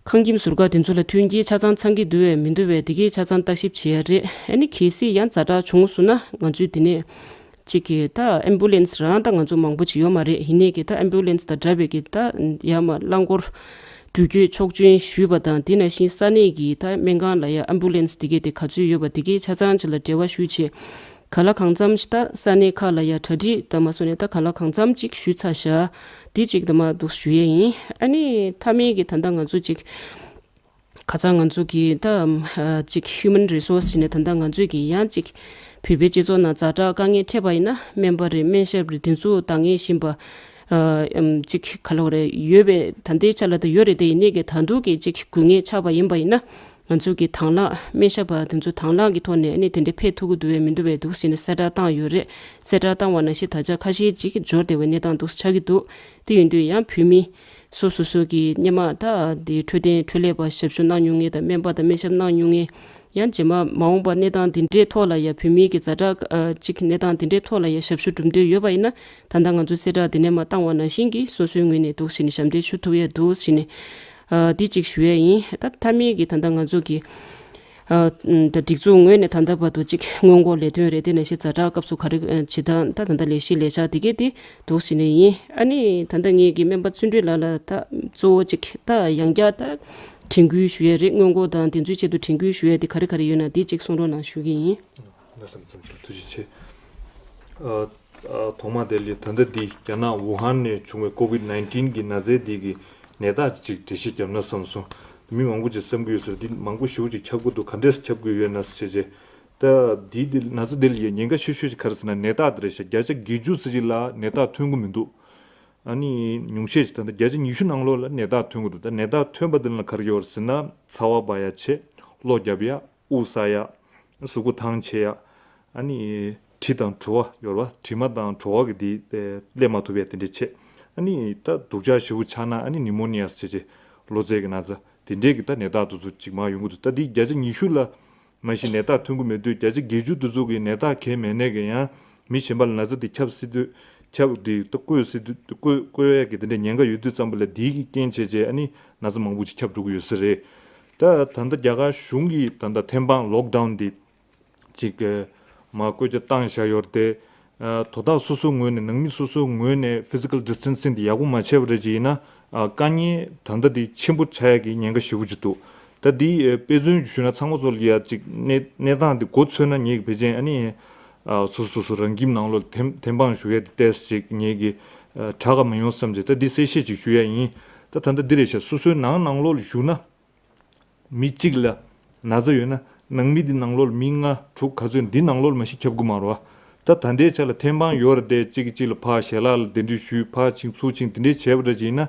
ཁང་ཁྱིམ་ཟུར་བཀག་དེ་ཚོ་ལ་མཐུན་རྐྱེན་ཆ་ཚང་ཚང་གི་འདུག་བས་མི་འདུག་བས་དེ་གའི་ཆ་ཚང་བརྟག་ཞིབ་བྱེད་ཡ་རེད། ཨ་ནི་གལ་སྲིད་ཡང་ཛ་དྲག་བྱུང་སོང་ན་ང་ཚོས་དེ་ནས་གཅིག་གི་ད་ཨེམ་བུ་ལེན་སི་རང་ད་ང་ཚོ་མང་པོ་ཅིག་ཡོད་མ་རེད། ཡིན་ནའི་གི་ད་ཨེམ་བུ་ལེན་སི་དང་འདྲ་བའི་གི་ད་ཡར་མར་རླངས་འཁོར་འགྲུལ་སྐྱོད་ཆོག་མཆན་ཞུས་པ་དང་དེ་ནང་བཞིན་ས་གནས་ཀྱི་ད་སྨན་ཁང་ལ་ཡ་ཨེམ་བུ་ལེན་སི་དེ་གའི་དེ་ག་ཚོད་ཡོད་པ་དེ་གའི་ཆ་ཚང་ཅིག་ལ་འབྲེལ་བ་ཞུས་བྱས། ག་ལ་གང་འཚམ་ཞིག་ད་ས་གནས་ཁག་ལ་ཡ་གྲ་སྒྲིག་ད་མ་སོང་ནས་ད་ག་ལ་གང་འཚམ་ཅིག་ཞུས་ཚར་ཤག་འདི་ཅིག་ད་མ་འདུག་ཞུ་ཡས་ཡིན། ཨ་ནི་མཐའ་མའི་གི་ད་ལྟ་ང་ཚོ་ཅིག་ཁ་སང་ང་ཚོ་གི་ད་ཨ་ཅིག་ཧིའུ་མན་རི་སོར་སི་ནས་ད་ལྟ་ང་ཚོས་གི་ཡང་ཅིག་བོད་པའི་སྤྱི་ཚོགས་ནང་ཛ་དྲག་དཀའ་ངལ་འཕྲད་པ་ཡིན་ན་སྨན་པ་རེད། སྨན་ཞབས་རེད། དེ་ཚོ་ད་ངས་ཤེས་པ་ཨ་ཨམ་ཅིག་ག་ལ་བ་རེད་ཡོད་པའི་ད་ལྟའི་ཆ་ལ་ད་ཡོད་རེད། དེ་ཡིན་ནའི་གི་ད་དུང་གི་ཅིག་དགོས་ངེས་ཆགས་པ་ཡིན་པ་ཡིན་ན། ང་ཚོ་གི་དང་བླངས་སྨན་ཞབས་པ་དེ་ཚོ་དང་བླངས་ཀྱི་ཐོག་ནས་ཨ་ནི་དེ་འདྲ་ཕེབས་ཐུབ་ཀྱི་འདུག་བས་མི་འདུག་བས་འདུག་ཟེར་ནས་གསལ་བསྒྲགས་བཏང་ཡོད་རེད། གསལ་བསྒྲགས་བཏང་བ་ནང་བཞིན་ད་ཆ་ཁ་ཤས་ཅིག་འབྱོར་བདེ་བའི་གནས་སྟངས་འདུག་ཆགས་ཀྱི་འདུག་དེ་ཡིན་དུས་ཡང་བོད་མི་སོ་སོ་སོ་གི་སྔོན་མ་ད་དེ་འཕྲོད་བསྟེན་འཕྲོད་ལས་པ་ཞབས་ཞུ་གནང་མྱོང་མཁན་དང་སྨན་པ་དང་སྨན་ཞབས་གནང་མྱོང་མཁན། ཡང་རྗེས་མ་མ་འོངས་པ་གནས་སྟངས་འདི་འདྲའི་ཐོག་ལ་ཡ་བོད་མིའི་གི་ཛ་དྲག་ཨ་ཅིག་གནས་སྟངས་འདི་འདྲའི་ཐོག་ལ་ཡ་ཞབས་ཞུ་གྲུབ་འདོད་ཡོད་པ་ཡིན་ན་ད་ལྟ་ང་ཚོ་གསལ་བསྒྲགས་འདི་ནས་མ་བཏང་བ་ནང་བཞིན་གྱི་སོ་སོའི་ངོས་ནས་འདུག་ཟེར་ནས་ཞབས་འདེགས་ཞུ་ཐུབ་ཡ་འདུག་ཟེར་ནས་ཨ་འདི་གཅིག་ཞུ་ཡ་ཡིན། ད་མཐའ་མའི་གི་ད་ལྟ་ང་ཚོ་གི་ ཨ། ད་སྒྲིག་འཛུགས་ངོས་ནས་ད་ལྟ་བར་དུ་ཅིག་སྔོན་འགོག་ལས་དོན་རེད། དེ་ནང་བཞིན་ཛ་དྲག་སྐབས་སུ་ག་རེ་བྱེད་སྟངས། ད་ད་ལྟ་ལས་གཞི་ལས་འཆར་དེ་གས་དེ་འདུག་ཟེར་ནི་ཡིན། ཨ་ནི་ད་ལྟ་ངེད་ཀྱི་སྨན་པ་བརྩོན་འགྲུས་ལགས་ལ་ད་གཙོ་བོ་ཅིག་ད་ཡང་བསྐྱར་ད་དྲན་སྐུལ་ཞུ་ཡས་རེད། སྔོན་འགོག་དང་དེ་ཚོའི་ཆེད་དུ་དྲན་སྐུལ་ཞུ་ཡས་དེ་ག་རེ་ག་རེ་ཡོད་ན་དེ་ཅིག་གསུང་རོགས་གནང་ཞུ་གི་ཡིན། ལྷག་བསམ་ཚིམ་ཚིམ་ཐུགས་རྗེ་ཆེ། ཨ། ཨ། ཐོག་མ་དེ་ལ་ད་ལྟ་འདི་རྒྱ་ནག་ཝུ་ཧན་ནས་བྱུང་བའི་ཀོ་ཝིད་ནའིན་ཊིན་གྱི་ན་ཚའི་འདི་གི་ནད་རྟགས་ཅིག་འགྲེལ་བཤད་བརྒྱབ་ན་བསམ་སོང་། མི་མང་པོ་ཅིག་བསམ་གྱི་ཡོད་ཟེར། འདི་མང་པོ་ཞེ་པོ་ཅིག་ཁྱབ་ཀྱི་འདུག་ག་འདྲས་ཁྱབ་ཀྱི་ཡོད་ན་ཟེར་བྱས། ད་འདི་འདི་ན་ཚ་འདི་ལ་ཡ་ཉེན་ཁ་ཤོས་ཤོས་ཅིག་ག་རེ་ཟེར་ན། ནད་རྟགས་འདི་རེད་ཤག་བརྒྱ་ཆ་བརྒྱད་ཅུ་ཙམ་ཅིག་ལ་ནད་རྟགས་ཐོན་གྱི་མི་འདུག་ཨ་ནི་ཉུང་ཤས་ཅིག་ད་ལྟ་བརྒྱ་ཆ་ཉི་ཤུ་ནང་ལོགས་ལ་ནད་རྟགས་ཐོན་གྱི་འདུག་ད་ནད་རྟགས་ཐོན་པ་འདི་ལ་ག་རེ་ཡོད་རེད་ཟེར་ན། ཚ་བ་འབར་ཡ་བྱས། གློ་རྒྱབ་ཡ། དབུགས་བསགས་ཡ། གཟུགས་པོ་ཐང་ཆད་ཡ། ཨ་ནི་དྲི་དང་དྲི་བ་ཡོད་རེད་པ། དྲི་མ་དང་དྲི་བ་གི་དེ་སླེབས་མ་ཐུབ་པའི་དེ་འདྲས་བྱས། ཨ་ནི་ད་སྡུག་ཅག་ཞེ་པོ་ཆགས་ན་ཨ་ནི་ནིའུ་མོ་ནི་ཡ་ཟེར་བྱས། གློ་ཚད་ཀྱི་ན་ཚ་དེ་འདྲས་ཀྱི་ད་ནད་རྟགས་དེ་ཚོ་ཅིག་མར་ཡོང་གི་འདུག་ད་འདི་བརྒྱ་ཆ་ཉི་ཤུ་ལ་མ་གཞི་ནད་རྟགས་ཐོན་གྱི་མེད་དུས། བརྒྱ་ཆ་བརྒྱད་ཅུ་དེ་ཚོ་གི་ནད་རྟགས་གང་ཡང་མེད་ནའི་གི་ཡང་མི་གཞན་པ་ལ་ན་ཚ་དེ་ཁྱབ་སྲིད་དུས། ཁྱབ་དེ་ད་བཀོད་སྲིད་དུས། བཀོད་བཀོད་ཡས་ཀྱི་དེ་འདྲས་ཉེན་ཁ་ཡོད་དུས་ཙམ་པ་ལ་དེའི་གི་རྐྱེན་བྱས་བྱས་ཨ་ནི་ན་ཚ་མང་པོ་ཅིག་ཁྱབ་འགྲོ་གི་ཡོད་ས་རེད། ད་ད་ལྟ་རྒྱ་གར་གཞུང་གིས་ད་ལྟ་ཐེམ་སྤང་ལོག་ཌའུན་འདི་ཅིག་མར་བཀོད་རྒྱ་བཏང་བཞག་ཡོད་རེད་དེ། ཨ། དོ་བདག་སོ་སོའི་ངོས་ནས། ནང་མི་སོ་སོའི་ངོས་ནས་ཕི་ཛི་ཀལ་ཌི་སི་ཊན་སིང་འདི་ཡག་པོ་མ་བྱས་པ་རེད་ཅེས་ཡིན་ན། ཨ། དཀའ་ངལ་ད་ལྟ་འདི་ཆེན་པོ་ཆགས་ཡ་གི་ཉེན་ཁ་ཞེ་པོ་ཅིག་འདུག་ད་འདི་ཨ་དཔེ་མཚོན་ཞུས་ན། ཚང་མ་ཚོ་ལ་ཡ་ཅིག་གནས་གནས་སྟངས་འདི་མགོ་ཚོས་ན། ངེད་ཀྱི་ཕལ་ཆེར་ཨ་ནི་ཨ་སོ་སོ་སོ་སོ་རང་ཁྱིམ་ནང་ལོགས་ཐེམ་ཐེམ་སྤང་ཞུ་ཡ་འདི་ཏོག་ཙམ་ཅིག་ངེད་ཀྱི་ཨ་དྲག་ག་མ་ཡོང་བསམ་བྱས། ད་འདི་གསལ་བཤད་ཅིག་ཞུ་ཡ་ཡིན། ད་ད་ལྟ་འདི་རེད་ཤག་སོ་སོའི་ནང་ནང་ལོགས་ལ་བཞུགས་ན། མི་གཅིག་ལ་ན་ཚ་ཡོད་ན་ནང་མི་འདི་ནང་ལོགས་ལ་མི་ལྔ་དྲུག་ག་ཚོད་འདི་ནང་ལོགས་ལ་མ་གཞི་ཁྱབ་ཀྱི་མ་རེད་པ། ད་ད་ལྟའི་ཆ་ལ་ཐེམ་སྤང་ཡོད་རེད་དེ། གཅིག་གིས་གཅིག་ལ་ཕར་ཞལ་ལག་ལ་གདན་འདྲེན་ཞུས། ཕར་ཕྱིན་ཚུར་ཕྱིན་དེ་འདྲས་བྱས་པ་འདྲ་ཅིག་ཡིན་ན།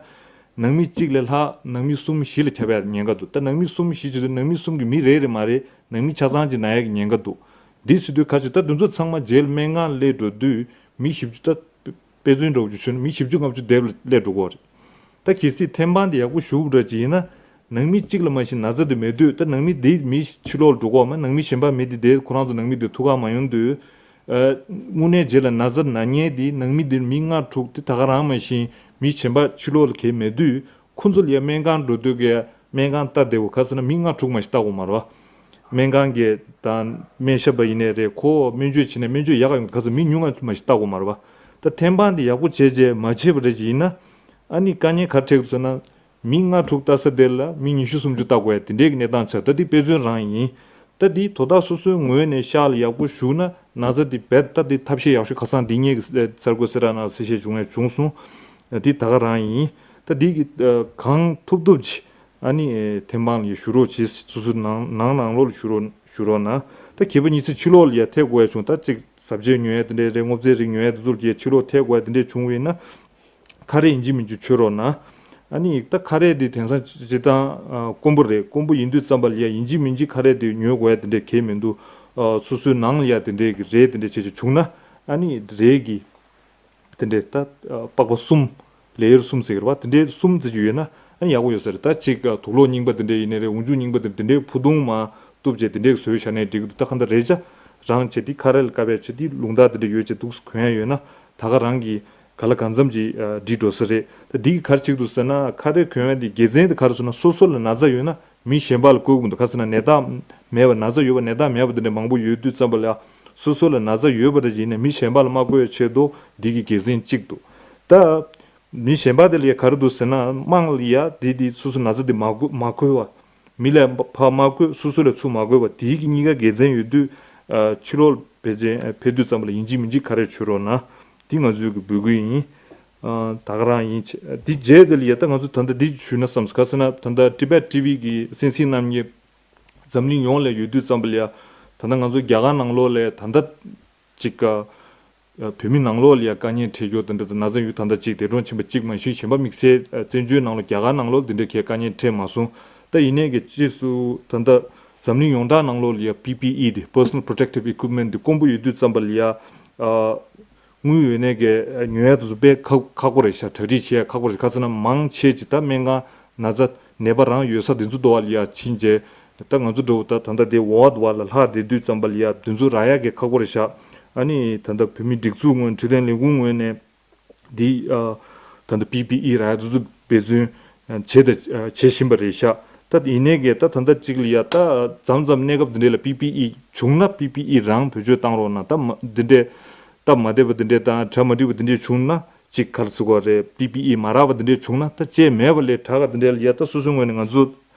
ནང་མི་གཅིག་ལས་ལྷག་ནང་མི་གསུམ་བཞི་ལ་ཁྱབ་ཡ་ཉེན་ཁ་འདུག་ད་ནང་མི་གསུམ་བཞི་བྱེད་དུས་ནང་མི་གསུམ་གྱི་མི་རེ་རེ་མ་རེད། ནང་མི་ཆ་ཚང་ཅིག་ན་ཡ་གི་ཉེན་ཁ་འདུག་འདི་ཟེར་དུས་ག་ཅིག་ད་འདི་ཚོ་ཚང་མ་རྗེས་ལ་སྨན་ཁང་སླེབས་འགྲོ་དུས་མི་བཞི་བཅུ། ད་དཔེ་མཚོན་འདྲ་བོ་ཅིག་ཞུས་ན། མི་བཞི་བཅུ་ལྔ་བཅུ་དེ་ལ་སླེབས་འགྲོ་གི་རེད། ད་གལ་སྲིད་ཐེམ་སྤང་དེ་ཡག་པོ་ཞུ་དགོས་འདྲ་ཅིག་ཡིན་ན། ནང་མི་གཅིག་ལ་མ་གཞི་ན་ཚ་དེ་མེད་དུས། ད་ནང་མི་དེ་མི་ཕྱི་ལོགས་ལ་འགྲོ་གི་ཡོད་མ། ནང་མི་གཞན་པ་མི་དེ་དེ་ཁོ་རང་ཚོ་ནང་མི་དེ་ཐུག་ག་མ་ཡོང་དུས། ཨ། དངོས་གནས་རྗེས་ལ་ན་ཚ་ན་མཁན་དེ་ནང་མི་དེ་མི་ལྔ་དྲུག་དེ་ད་ག་རང་མ་གཞི་མི་གཞན་པ་ཕྱི་ལོགས་ལ་གང་ཡང་མེད་དུས། ཁོ་ཚོ་ལ་ཡ་སྨན་ཁང་འགྲོ་དུས་ཀྱི་སྨན་ཁང་ལྟ་བདེ་བོ་ག་ཟེར་ན། མི་ལྔ་དྲུག་མ་གཞི་ལྟ་དགོས་མ་རེད་པ། སྨན་ཁང་གི་དང་སྨན་ཞབས་པ་ཡིན་ནའི་རེད། ཁོ་སྨན་བཅོས་བྱེད་ནས་སྨན་བཅོས་ཡག་ག་ཡོང་དུས་ག་ཟེར་མི་ཉུང་ང་མ་གཞི་ལྟ་དགོས་མ་རེད་པ། ད་ཐེམ་སྤང་དེ་ཡག་པོ་བྱས་རྗེས་མ་བྱས་པ་རེད་ཅིག་ཡིན་ན། ཨ་ནི་དཀའ་ངལ་ག་རེ་འཕྲད་ཀྱི་འདུག་ཟེར་ན། མི་ལྔ་དྲུག་ལྟ་ས་དེ་ལ་མི་ཉི་ཤུ་སུམ་ཅུ་ལྟ་དགོས་ཡ་དེ་འདྲའི་གི་གནས་སྟངས་ཆགས། ད་འདི་དཔེ་མཚོན་རང་ཡིན། ད་འདི་དོ་བདག་སོ་སོའི་ངོས་ནས་ཤག་ལ་ཡག་པོ་ཞུགས་ན་ན་ཚ་འདི་རྦད་ད་འདི་ཐབས་ཤེས་ཡག་ཤོས། ཁ་སང་འདི་ངེད་ཀྱི་གསར་འགོད་གསལ་བསྒྲགས་ནང་གསལ་བཤད་བྱུང་ཡ་བྱུང་སོང་། འདི་ད་ག་རང་ཡིན། ད་འདི་གི་གང་ཐུབ་ཐུབ་ཅིག་ཨ་ནི་ཐེམ་སྤང་ལ་ཞུ་རོགས་བྱེད། སོ་སོའི་ནང་ནང་ནང་ལོགས་ལ་ཞུ་རོགས་ཞུ་རོགས་གནང་། ད་གལ་པོ་ཉི་ཚེ་ཕྱི་ལོགས་ལ་ཡ་ཐེབས་དགོས་ཡ་བྱུང་། ད་ཅིག་ཟབ་ཆས་ཉོ་ཡ་དེ་འདྲས་རེད། སྔོ་ཚལ་རིགས་ཉོ་ཡ་དེ་ཚོ་ལ་ཡ་ཕྱི་ལོགས་ཐེབས་དགོས་ཡ་དེ་འདྲས་བྱུང་བ་ཡིན་ན། ཁ་རས་ཡིན་གཅིག་མིན་གཅིག་མཆོད་རོགས་གནང་། ཨ་ནི་ད་ཁ་རས་དེ་དེང་སང་སྤྱིར་བཏང་ཨ་དཀོན་པོ་རེད། དཀོན་པོ་ཡིན་དུས་ཙམ་པ་ལ་ཡ་ཡིན་གཅིག་མིན་གཅིག་ཁ་རས་དེ་ཉོ་དགོས་ཡ་དེ་འདྲས་གང་ཡང་མི་འདུག་ཨ་སོ་སོའི་ནང་ལ་ཡ་དེ་འདྲས་ཀྱི་རས་དེ་འདྲས་བྱས་བྱས་བྱུང་ན། ཨ་ནི་རས་ཀྱི་དེ་འདྲས་ད་ཨ་པགས་པ་གསུམ། ལེ་ཡར་གསུམ་ཟེར་གི་རེད་པ། དེ་འདྲའི་གསུམ་ཙམ་ཅིག་ཡོད་ན་ཨ་ནི་ཡག་པོ་ཡོད་ས་རེད། ད་ཅིག་ཨ་དུག་སློག་རྙིང་པ་དེ་འདྲ་ཡིན་ནའི་རེད། འོག་འཇུག་རྙིང་པ་དེ་དེ་འདྲའི་ཕུ་དུང་མར་གཏུབ་བྱས་དེ་འདྲའི་བཟོས་བཞག་ནའི་འགྲིག་གི་འདུག་ད་གང་ལྟར་རས་ཆ་རང་བྱས་དེ་ཁ་རས་ལ་བཀབ་ཡ་བྱས་དེ་རླུང་རྟ་དེ་འདྲ་ཡོད་བྱས་འདུག་སེ་གོན་ཡ་ཡོད་ན་ད་ག་རང་གི་ག་ལ་གང་འཚམ་ཅིག་ཨ་འགྲིག་འགྲོ་ས་རེད། ད་འདི་གི་ག་རེ་བྱེད་ཀྱི་འདུག་ཟེར་ན། ཁ་རས་གོན་ཡ་དེ་དགེ་མཚན་དེ་ག་རེ་ཟེར་ན། སོ་སོ་ལ་ན་ཚ་ཡོད་ན་མི་གཞན་པ་ལ་བཀོལ་གྱི་མི་འདུག་ག་ཟེར་ན་ནད་རྟགས་མེད་པ། ན་ཚ་ཡོད་པ་ནད་རྟགས་མེད་པ་དེ་འདྲ་མང་པོ་ཡོད་དུས་ཙམ་པ་ལ་སོ་སོ་ལ་ན་ཚ་ཡོད་པ་འདྲ་ཅིག་ཡིན་ན་མི་གཞན་པ་ལ་མ་བཀོལ་བའི་ཆེད་དུ་འདི་གི་དགེ་མཚན་གཅིག་འདུག་ད་མི་གཞན་པ་དེ་ལ་ཡ་ག་རེ་འདུག་ཟེར་ན། དམངས་ལ་ཡ་དེ་དེ་སོ་སོ་ན་ཚ་དེ་མ་འགོས་མ་འགོས་པ། མི་ལ་ཕར་མ་བཀོལ། སོ་སོ་ལ་ཚུར་མ་འགོས་པ། དེའི་གི་གཉིས་ཀ་དགེ་མཚན་ཡོད་དུས་ཨ་ཕྱི་ལོགས་ཕལ་ཆེར་ཕེབས་དུས་ཙམ་པ་ལ་ཡིན་གཅིག་མིན་གཅིག་ཁ་རས་མཆོད་རོགས་གནང་། འདི་ང་ཚོའི་གི་འབོད་སྐུལ་ཡིན། ཨ་ད་ག་རང་ཡིན། དེ་རྗེས་དེ་ལ་ཡ་ད་ང་ཚོ་ད་ལྟ་འདི་ཞུས་ན་བསམ། ག་ཟེར་ན་ད་ལྟ་ཊི་བེཊ་ཊི་ཝི་གི་གསན་གཟིགས་གནང་མཁན་འཛམ་གླིང་ཡོངས་ལ་ཡོད་དུས་ཙམ་པ་ལ་ཡ་ད་ལྟ་ང་ཚོ་རྒྱ་གར་ནང་ལོགས་ལ་ད་ལྟ་ཅིག་ཨ་བོད་མི་ནང་ལོགས་ལ་ཡ་དཀའ་ངལ་འཕྲད་རྒྱུ་དེ་འདྲ་དང་ན་ཚ་ཡོད། ད་ལྟ་གཅིག་འདས་གྲོངས་ཕྱིན་པ་གཅིག་མ་གཞི་གཞན་པ་དམིགས་བསལ་ཨ་བཙན་བྱོལ་ནང་ལ་རྒྱ་གར་ནང་ལོགས་འདི་འདྲའི་གི་དཀའ་ངལ་འཕྲད་མ་སོང་། ད་ཡིན་ནའི་གི་ཕྱིས་སུ་ད་ལྟ་འཛམ་གླིང་ཡོངས་གྲགས་ནང་ལོགས་ལ་ཡ་པི་པི་ཨི་དེ། Personal Protective Equipment དེ་དཀོན་པོ་ཡོད་དུས་ཙམ་པ་ལ་ཡ་ཨ་དངུལ་ཡོད་ནའི་གི་ཉོ་ཡ་དེ་ཚོ་དཔེ་ཁག་ཁག་པོ་རེད་ཤག་གྲ་སྒྲིག་བྱེད་ཡ་ཁག་པོ་རེད། ག་ཟེར་ན་མང་ཆེ་ཅིག་ད་སྨན་ཁང་ན་ཚ་ནད་པ་རང་ཡོད་ས་དེ་ཚོ་འདྲ་བ་ལ་ཡ་ཕྱིན་རྗེས། ད་ང་ཚོ་འདྲ་བོ་ད་ད་ལྟ་དེ་ཝརཌ་ཝའིཌ་ལ་ལྷག་བསྡད་དུས་ཙམ་པ་ལ་ཡ་དེ་ཚོ་རག་ཡ་གི་ཁག་པོ་རེད་ཤག་ཨ་ནི་ད་ལྟ་བོད་མིའི་སྒྲིག་འཛུགས་ངོས་འཕྲོད་བསྟེན་ལས་ཁུངས་ངོས་ནས་འདི་ཨ་ད་ལྟ་པི་པི་ཨི་རག་ཡ་དེ་ཚོ་འབད་བརྩོན་བྱས་ད་བྱེད་བཞིན་པ་རེད་ཤག་ད་ཡིན་ནའི་གི་ད་ད་ལྟ་གཅིག་ལ་ཡ་ད་མཚམས་མཚམས་གནས་སྐབས་འདི་འདྲས་ལ་པི་པི་ཨི་བྱུང་ན་པི་པི་ཨི་རང་བེད་སྤྱོད་བཏང་རོགས་གནང་། ད་མ་འདི་འདྲས་སྟབས་མ་བདེ་བ་འདི་འདྲས་དང་གྲ་མ་འགྲིག་པ་འདི་འདྲས་བྱུང་ན་གཅིག་ག་རེ་ཟེར་དགོས་རེད། པི་པི་ཨི་མ་རག་པ་འདི་འདྲས་བྱུང་ན་ད་བྱས་མེད་པ་ལས་དྲག་ག་འདི་འདྲས་ལ་ཡ་ད་སོ་སོའི་ངོས་ནས་ང་ཚོ་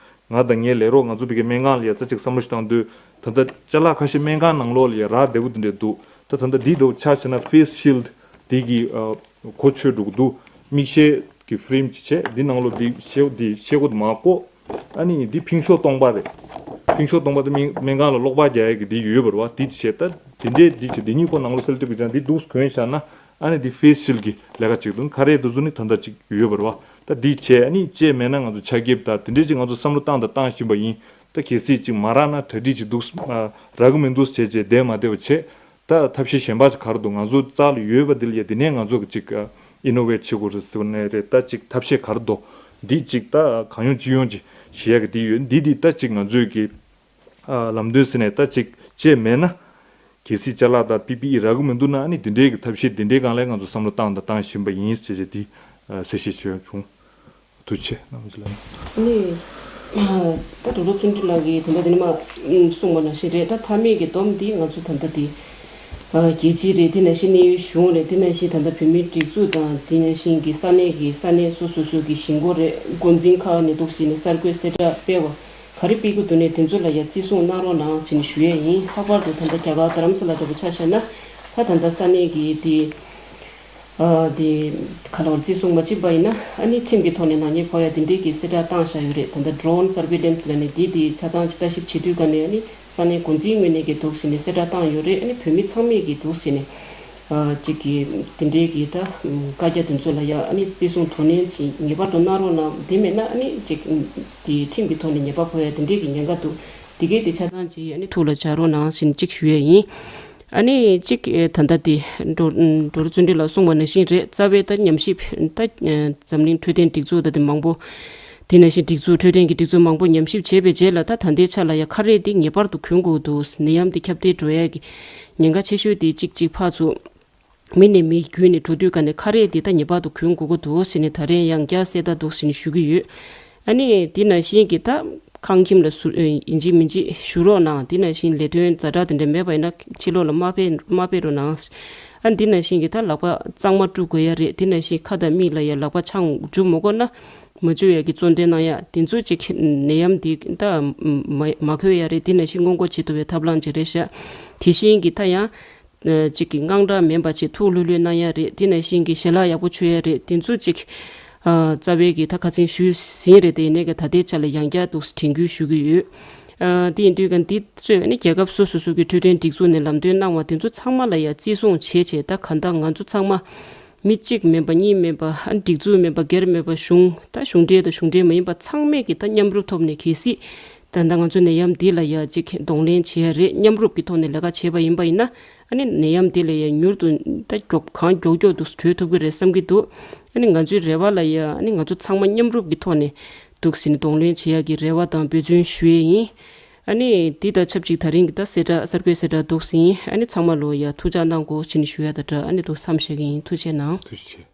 ང་དང་ངའི་ལས་རོགས་ང་ཚོ་བི་གའི་སྨན་ཁང་ལ་ཡ་ད་གཅིག་བསམ་བློ་ཞིག་བཏང་དུས་ད་ལྟ་ཅ་ལག་ཁ་ཤས་སྨན་ཁང་ནང་ལོགས་ལ་ཡ་རག་བདེ་པོ་འདི་འདྲས་འདུག་ད་ད་ལྟ་འདི་འདྲ་ཆ་བཞག་ན་ཕེ་སི་ཤིལ་ཌི་འདི་གི་གོ་ཆོད་འགྲོ་གི་འདུག་མིག་ཤེལ་གྱི་ཕི་རེམ་ཅིག་བྱས་འདི་ནང་ལོགས་འདི་ཤེལ་འདི་ཤེལ་སྒོ་དེ་མར་བཀོག་ཨ་ནི་འདི་ཕིང་ཤོག་སྟོང་པ་རེད། ཕིང་ཤོག་སྟོང་པ་དེ་སྨན་སྨན་ཁང་ལ་གློག་པར་རྒྱག་ཡས་ཀྱི་འདི་ཡོད་པ་རེད་བ། འདི་བྱས་ད་འདི་འདྲའི་འདི་བྱས་འདི་གཉིས་ཀོ་ནང་ལོགས་སེལ་ཊིབ་ཀྱི་ཅང་འདི་འདུག་གོན་བཞག་ན་ཨ་ནི་འདི་ཕེ་སི་ཤིལ་ཌི་གི་ལས་ཀ་བྱེད་ཀྱི་འདུག་ཁ་རས་དེ་ཚོ་ནི་ད་ལྟ་ཅིག་ཡོད་པ་རེད་བ། ད་འདི་བྱས་ཨ་ནི་བཅས་མེད་ན་ང་ཚོ་ཆ་རྒྱབ་ད་འདི་འདྲའི་ཅིག་ང་ཚོ་བསམ་བློ་བཏང་དང་བཏང་བཞིན་པ་ཡིན། ད་གལ་སྲིད་ཅིག་མ་རག་ན་གྲ་སྒྲིག་ཅིག་འདུག་ཨ་རག་གི་མི་འདུག་བྱས་བྱས་བསྡད་མ་བསྡད་པ་བྱས། ད་ཐབས་ཤེས་གཞན་པ་ཞིག་ག་རེ་འདུག་ང་ཚོ་རྩ་ལ་ཡོད་པ་འདི་ལ་ཡ་འདི་ནས་ང་ཚོ་གི་ཅིག་ཨ་ཨི་ནོ་ཝེ་ཊི་བྱེད་དགོས་རེད་ཟེར་བ་ནས་རེད། ད་ཅིག་ཐབས་ཤེས་ག་རེ་འདུག་འདི་ཅིག་ད་གང་ཡོང་ཅི་ཡོང་ཅིག་བྱེད་ཡ་གི་འདི་ཡོད། འདི་འདི་ད་ཅིག་ང་ཚོའི་གི་ཨ་ལམ་སྟོན་ཟེར་ནས་ད་ཅིག་བཅས་མེད་ན། གལ་སྲིད་ཅ་ལག་དང་པི་པི་ཨི་རག་གི་མི་འདུག་ན་ཨ་ནི་འདི་འདྲའི་གི་ཐབས་ཤེས་འདི་འདྲའི་སྒང་ལ་ང་ཚོ་བསམ་བློ་བཏང་དང་བཏང་བཞིན་པ་ཡིན་ཞེས་བྱས་འདི་ཨ་གསལ་བཤད་བྱས་ཡོད་བྱུང་། ཐུགས་རྗེ་ཆེ་རྣམ་པ་ཚོ་ལ། ནི། ད་དོ་དོ་བརྩོན་འགྲུས་ལགས་ཀྱིས་དེ་འདྲ་དེ་ནི་མ་གསུངས་པ་ནང་བཞིན་རེད། ད་མཐའ་མའི་གི་སྡོམ་འདི་ང་ཚོ་ད་ལྟ་དེ་རྒྱལ་སྤྱི་རེད། དེ་ནང་བཞིན་གནས་ཡུལ་གཞུང་རེད། དེ་ནང་བཞིན་ད་ལྟ་བོད་མིའི་སྒྲིག་འཛུགས་དང་དེ་ནང་བཞིན་གི་ས་གནས་ཀྱི་ས་གནས་སོ་སོ་སོ་གི་གཞིས་འགོ་རེད། འགོ་འཛིན་ཁག་ནས་འདུག་ཟིན་ནས་གསར་འགོད་གསལ་བསྒྲགས་སྤེལ་བ་ག་རེ་སྤེལ་གི་འདུག་ནས་དེ་ཚོ་ལ་ཡ་བརྩི་སྲུང་གནང་རོགས་གནང་ཞེས་ནས་ཞུ་ཡས་ཡིན། ལྷག་པར་དུ་ད་ལྟ་རྒྱ་གར་རྡ་རམ་ས་ལ་འདྲ་པོ་ཆ་བཞག་ན་ད་ད་ལྟ་ས་གནས་ཀྱི་དེ། ཨ་དེ་ག་ལ་བར་བརྩི་སྲུང་མ་བྱེད་པ་ཡིན་ན་ཨ་ནི་ཁྲིམས་ཀྱི་ཐོག་ནས་ནག་ཉེས་ཕོག་ཡ་དེ་འདྲའི་གི་གསལ་བསྒྲགས་བཏང་བཞག་ཡོད་རེད། ད་ལྟ་ཌོ་རོན་སར་ཝེ་ལེན་སི་ལ་ནི་དེ་དེ་ཆ་ཚང་ཅིག་ལྟ་ཞིབ་བྱེད་དུས་ག་ནས་ཨ་ནི་ས་གནས་འགོ་འཛིན་ངོས་ནས་ཀྱི་འདུག་ཟིན་ནས་གསལ་བསྒྲགས་བཏང་ཡོད་རེད། ཨ་ནི་བོད་མི་ཚང་མས་ཀྱི་འདུག་ཟིན་ནས་ཨ་ཅིག་གི་དེ་འདྲའི་གི་ད་བཀའ་རྒྱ་དེ་ཚོ་ལ་ཡ་ཨ་ནི་བརྩི་སྲུང་དོ་ནན་ཞིག་ངེས་པར་དུ་གནང་རོགས་གནང་། དེ་མེད་ན་ཨ་ནི་ཅིག་དེ་ཁྲིམས་ཀྱི་ཐོག་ནས་ཉེས་པ་ཕོག་ཡ་དེ་འདྲའི་གི་ཉེན་ཁ་འདུག་དེ་གའི་དེ་ཆ་ཚང་ཅིག་ཨ་ནི་ཐུགས་ལ་འཇགས་རོགས་གནང་ཞེས་ཅིག་ཞུ་ཡ་ཡིན། ཨ་ནི་གཅིག་ཨེ་ད་ལྟ་དེ་འགྲོ་འགྲོ་བརྩོན་འགྲུས་ལ་གསུངས་པ་ནང་བཞིན་རེད། རྩ་བའི་ད་ཉམས་ཞིབ་ད་ཨེ་འཛམ་གླིང་འཕྲོད་བསྟེན་སྒྲིག་འཛུགས་ད་དེ་མང་པོ་དེ་ནང་བཞིན་སྒྲིག་འཛུགས་འཕྲོད་བསྟེན་གྱི་སྒྲིག་འཛུགས་མང་པོ་ཉམས་ཞིབ་བྱས་པའི་རྗེས་ལ་ད་ད་ལྟའི་ཆ་ལ་ཡ་ཁ་རས་འདི་ངེས་པར་དུ་གྱོན་དགོས་འདུག་ནད་ཡམས་འདི་ཁྱབ་གདལ་འགྲོ་ཡ་གི་ཉེན་ཁ་ཆེ་ཤོས་དེ་གཅིག་གཅིག་ཕར་ཚུར་མི་ནས་མི་བརྒྱུད་ནས་འགྲོ་དུས་ག་ནས་ཁ་རས་འདི་ད་ངེས་པར་དུ་གྱོན་དགོས་ཀྱི་འདུག་ཟེར་ནས་ད་རེས་ཡང་བསྐྱར་གསལ་བསྒྲགས་འདུག་ཟེར་ནས་ཞུ་གི་ཡོད། ཨ་ནི་འདི་ནང་བཞིན་གྱི་ད་ཁང་ཁྱིམ་ལ་ཟུར་ཡིན་གཅིག་མིན་གཅིག་བཞུགས་རོགས་གནང་། འདི་ནང་བཞིན་ལས་དོན་ཛ་དྲག་དེ་འདྲ་མེད་པ་ཡིན་ན་ཕྱི་ལོགས་ལ་མ་ཕེབས་མ་ཕེབས་རོགས་གནང་། ཨ་འདི་ནང་བཞིན་གྱི་ད་ལག་པ་གཙང་མ་བཀྲུ་དགོས་ཡ་རེད། འདི་ནང་བཞིན་ཁ་དང་མིག་ལ་ཡ་ལག་པ་ཆང་འཇུ་མ་དགོས་ན་མ་འཇུ་ཡ་གི་གཙོ་འདོན་གནང་ཡ་དེ་ཚོ་ཅིག་ནད་ཡམས་འདི་ད་མ་མ་འགོས་ཡ་རེད། འདི་ནང་བཞིན་སྔོན་འགོག་བྱེད་ཐུབ་པའི་ཐབས་ལམ་ཅིག་རེད་ཤག་དེ་བཞིན་གྱི་ད་ཡང་། གཅིག་གི་དངངས་སྐྲག་མིན་པ་བྱས་ཐུགས་ལྷོད་ལྷོད་གནང་ཡ་རེད། དེ་ནང་བཞིན་གྱི་ཞལ་ལག་ཡག་པོ་མཆོད་ཡ་རེད། དེ་ཚོ་གཅིག་རྩ་བའི་གི་ད་ཁ་སང་ཞུས་ཟིན་རེད། དེ་ཡིན་ནའི་གི་ད་ལྟའི་ཆ་ལ་ཡང་བསྐྱར་དུ་དྲན་སྐུལ་ཞུ་གི་ཡོད། དེ་ཡིན་དུས་ག་འདི་ཚོས་ནི་རྒྱལ་ཁབ་སོ་སོ་སོ་གི་འཕྲོད་བསྟེན་སྒྲིག་འཛུགས་ནས་ལམ་སྟོན་གནང་བ་དེ་ཚོ་ཚང་མ་ལ་ཡང་བརྩི་སྲུང་བྱས་བྱས་ད་ག་ད་ང་ཚོ་ཚང་མ་མི་གཅིག་མིན་པ་གཉིས་མིན་པ་ཨ་སྒྲིག་འཛུགས་མིན་པ་སྒེར་མིན་པ་གཞུང་ད་གཞུང་འབྲེལ་དང་གཞུང་འབྲེལ་མ་ཡིན་པ་ཚང་མས་གི་ད་མཉམ་རུབ་ཐོག་ནས་གལ་སྲིད། ད་ལྟ་ང་ཚོ་ནད་ཡམས་འདི་ལ་ཡ་གཅིག་གདོང་ལེན་བྱེད་ཡ་རེད། མཉམ་རུབ་ཀྱི་ཐོག་ནས་ལས་ཀ་བྱས་པ་ཡིན་པ་ཡིན་ན་ཨ་ནི་ནད་ཡམས་འདི་ལ་ཡ་མྱུར་དུ་ད་མགྱོགས་གང་མགྱོགས་མགྱོགས་དུ་གྲོལ་ཐུབ་ཀྱི་རེད་བསམ་གྱི་འདུག་ཨ་ནི་ང་ཚོའི་རེ་བ་ལ་ཡ་ཨ་ནི་ང་ཚོ་ཚང་མ་མཉམ་རུབ་ཀྱི་ཐོག་ནས་འདུག་ཟིན་གདོང་ལེན་བྱེད་ཡ་གི་རེ་བ་དང་འབད་བརྩོན་ཞུ་ཡས་ཡིན། ཨ་ནི་འདི་དང་ཆབས་ཅིག་ད་རིང་གི་ད་གསལ་བསྒྲགས་གསར་འགོད་གསལ་བསྒྲགས་འདུག་ཟིན། ཨ་ནི་ཚང་མ་ལོ་ཡ་ཐུགས་ཅག་གནང་དགོས་ཕྱིན་ཞུ་ཡ་ད་འདྲ་ཨ་ནི་འདུག་བསམ་བཞག་གི་ཡིན། ཐུགས་རྗེ་གནང་། ཐུགས་རྗེ་ཆེ།